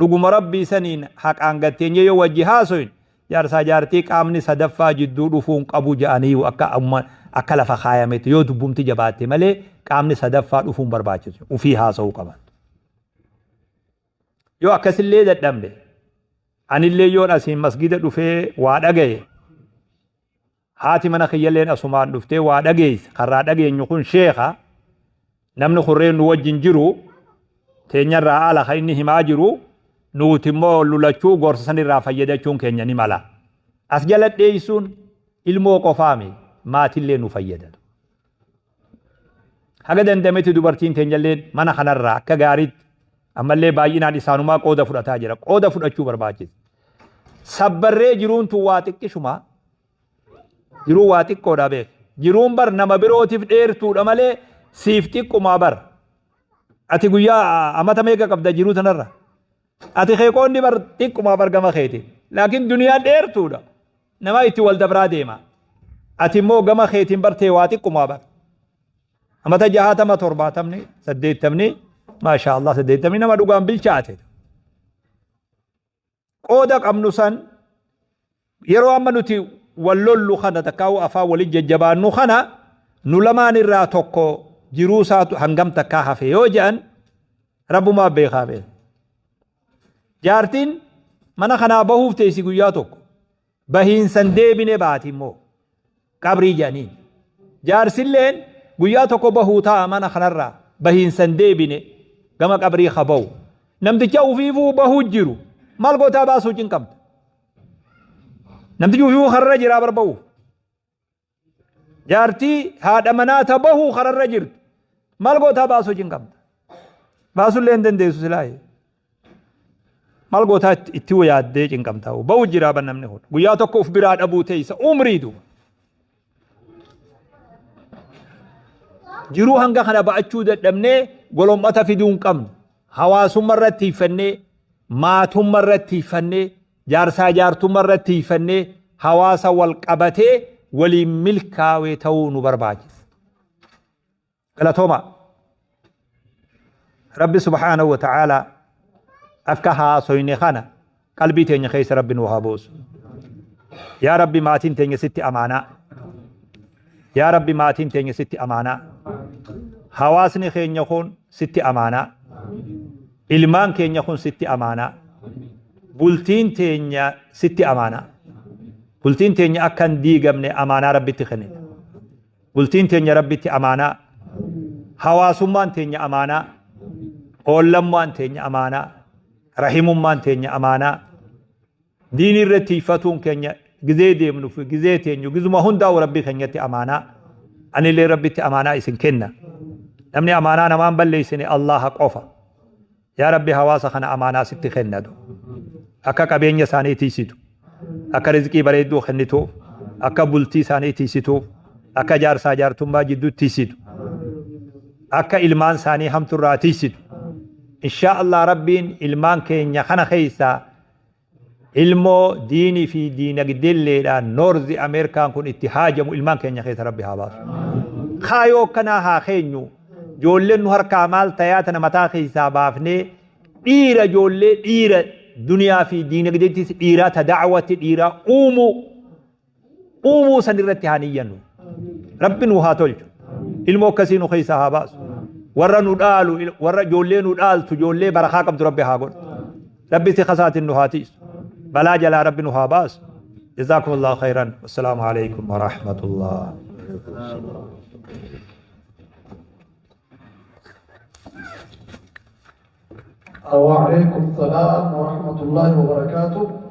G: Dhuguma Rabbii saniin haqaan gatteenyee yoo wajji haasoyin, jaarsaa jaartii qaamni sadaffaa jidduu dhufuu hin qabu ja'anii, akka lafa kaayametti yoo dubbumti jabaatte malee qaamni sadaffaa dhufuu hin barbaachisu. Ufii haasa'uu qaban. Yoo akkasillee dadhabne, anillee yoon asiin masgida dhufee waa dhagaye, haati mana kiyyalleen asumaan dhuftee waa dhageesse, karraa dhageenyu kun sheeka, namni kurreen nu wajjin jiru teenyarraa ala kan inni himaa jiru, nuti immoo lulachuu gorsa sanirraa fayyadachuun keenya ni mala. As jala dheessuun ilmoo qofaami, maatillee nu fayyada. Haga dandametti dubartiin teenyallee mana kanarraa akka gaariitti ammallee baay'inaan isaanumaa qooda fudhataa jira. Qooda fudhachuu barbaachisa. Sabbarree jiruun tun waa xiqqishumaa. Jiruu waa xiqqoodha beek. Jiruun bar nama birootiif dheertuudha malee siif xiqqumaa bar. Ati guyyaa amata meeqa qabda jiruu tanarra? Ati keeqoonni bar xiqqumaa bar gama keeti. Laakiin duniyaan dheertuudha. Nama itti wal dabraa deema. Ati immoo gama keetiin bartee waa xiqqumaa bar. Amata 60, 70, 80, maashaa Allah, 80 nama dhugaan bilchaate. Qooda qabnu san yeroo amma nuti wal lollu kana, takkaa'u afaan waliin jajjabaannu kana, nu lamaan irraa tokko jiruu isaatu hangam takkaa hafe yoo jedhan, Rabbumaa beekaa beeka. Jaartiin mana kanaa bahuuf teessi guyyaa tokko. Bahiinsan deebine baati immoo qabrii jedhaniin. Jaarsilleen guyyaa tokko bahuu ta'a mana kanarraa, bahiinsan deebine gama qabrii ha bahu. Namticha ufiifuu bahuu jiru maal gootaa baasuu cinqamta? Namtichi ufiifuu karra jiraa bar bahuuf. Jaartii haadha manaa ta bahuu kararra jirtu maal gootaa baasuu cinqamta? Baasullee hin dandeessu silaaye. Maal gootaa itti yaaddee cinqamta? Bahu jiraa ban namni kun. Guyyaa tokko uf biraa dhabuu teessa umrii duuba. Jiruu hanga kana ba'achuu dadhabnee golommata fiduu hin qabnu. Hawaasummaa irratti hiiffannee, maatummaa irratti hiiffannee, jaarsaa jaartummaa irratti hiiffannee, hawaasa wal qabatee waliin milkaawee ta'uu nu barbaachisa. Galatooma. Rabbi subhaanahu wa ta'aalaa akka haasoyne kana qalbii teenya keessa Rabbi nu haa buusu. Yaa Rabbi, maatiin teenya sitti amaanaa. Yaa Rabbi, maatiin teenya sitti amaanaa. Hawaasni keenya kun sitti amaanaa. Ilmaan keenya kun sitti amaanaa. Bultiin teenya sitti amaanaa. Bultiin teenya akka hin diigamne amaanaa Rabbitti kennina. Bultiin teenya Rabbitti amaanaa. Hawaasummaan teenya amaanaa. Oollammaan teenya amaanaa. Rahimummaan teenya amaanaa. Diinii irratti tiifatuun keenya gizee deemnu fi gizee teenyu gizuma hundaa'u Rabbii keenyatti amaanaa. Anillee Rabbitti amaanaa isin kenna. Namni amaanaa namaan balleessine Allaha qofa. Yaa Rabbi, hawaasa kana amaanaa sitti kennatu. Akka qabeenya isaanii tiisitu. Akka rizqii bareedduu kennituuf. Akka bultii isaanii tiisituuf. Akka jaarsaa jaartummaa jidduutti tiisitu. Akka ilmaan isaanii hamturraa tiisitu. Inshaa Allah Rabbiin ilmaan keenya kana keessaa ilmoo diinii fi diinagdeelleedhaan Noorzi Ameerikaan kun itti haajamu ilmaan keenya keessa Rabbi haa baasu. Kaayoo akkanaa haa keenyu. Ijoolleen nu harkaa maal tayaa tana mataa keessaa baafnee dhiira ijoollee dhiira duniyaa fi diinagdeettis dhiiraa ta da'awatti dhiiraa uumuu uumuu san irratti haa niyyannu. Rabbi nu haa tolchu. Ilmoo akkasii nu keessaa haa baasu. Warra nu dhaalu warra ijoollee nu dhaaltu ijoollee barakaa qabdu Rabbi haa godhu. Rabbi si kasaatiin nu haa tiisu. Balaa jalaa Rabbi nu haa baasu. جزاكم الله خيرا والسلام عليكم ورحمة الله.
A: وعليكم السلام ورحمة الله وبركاته.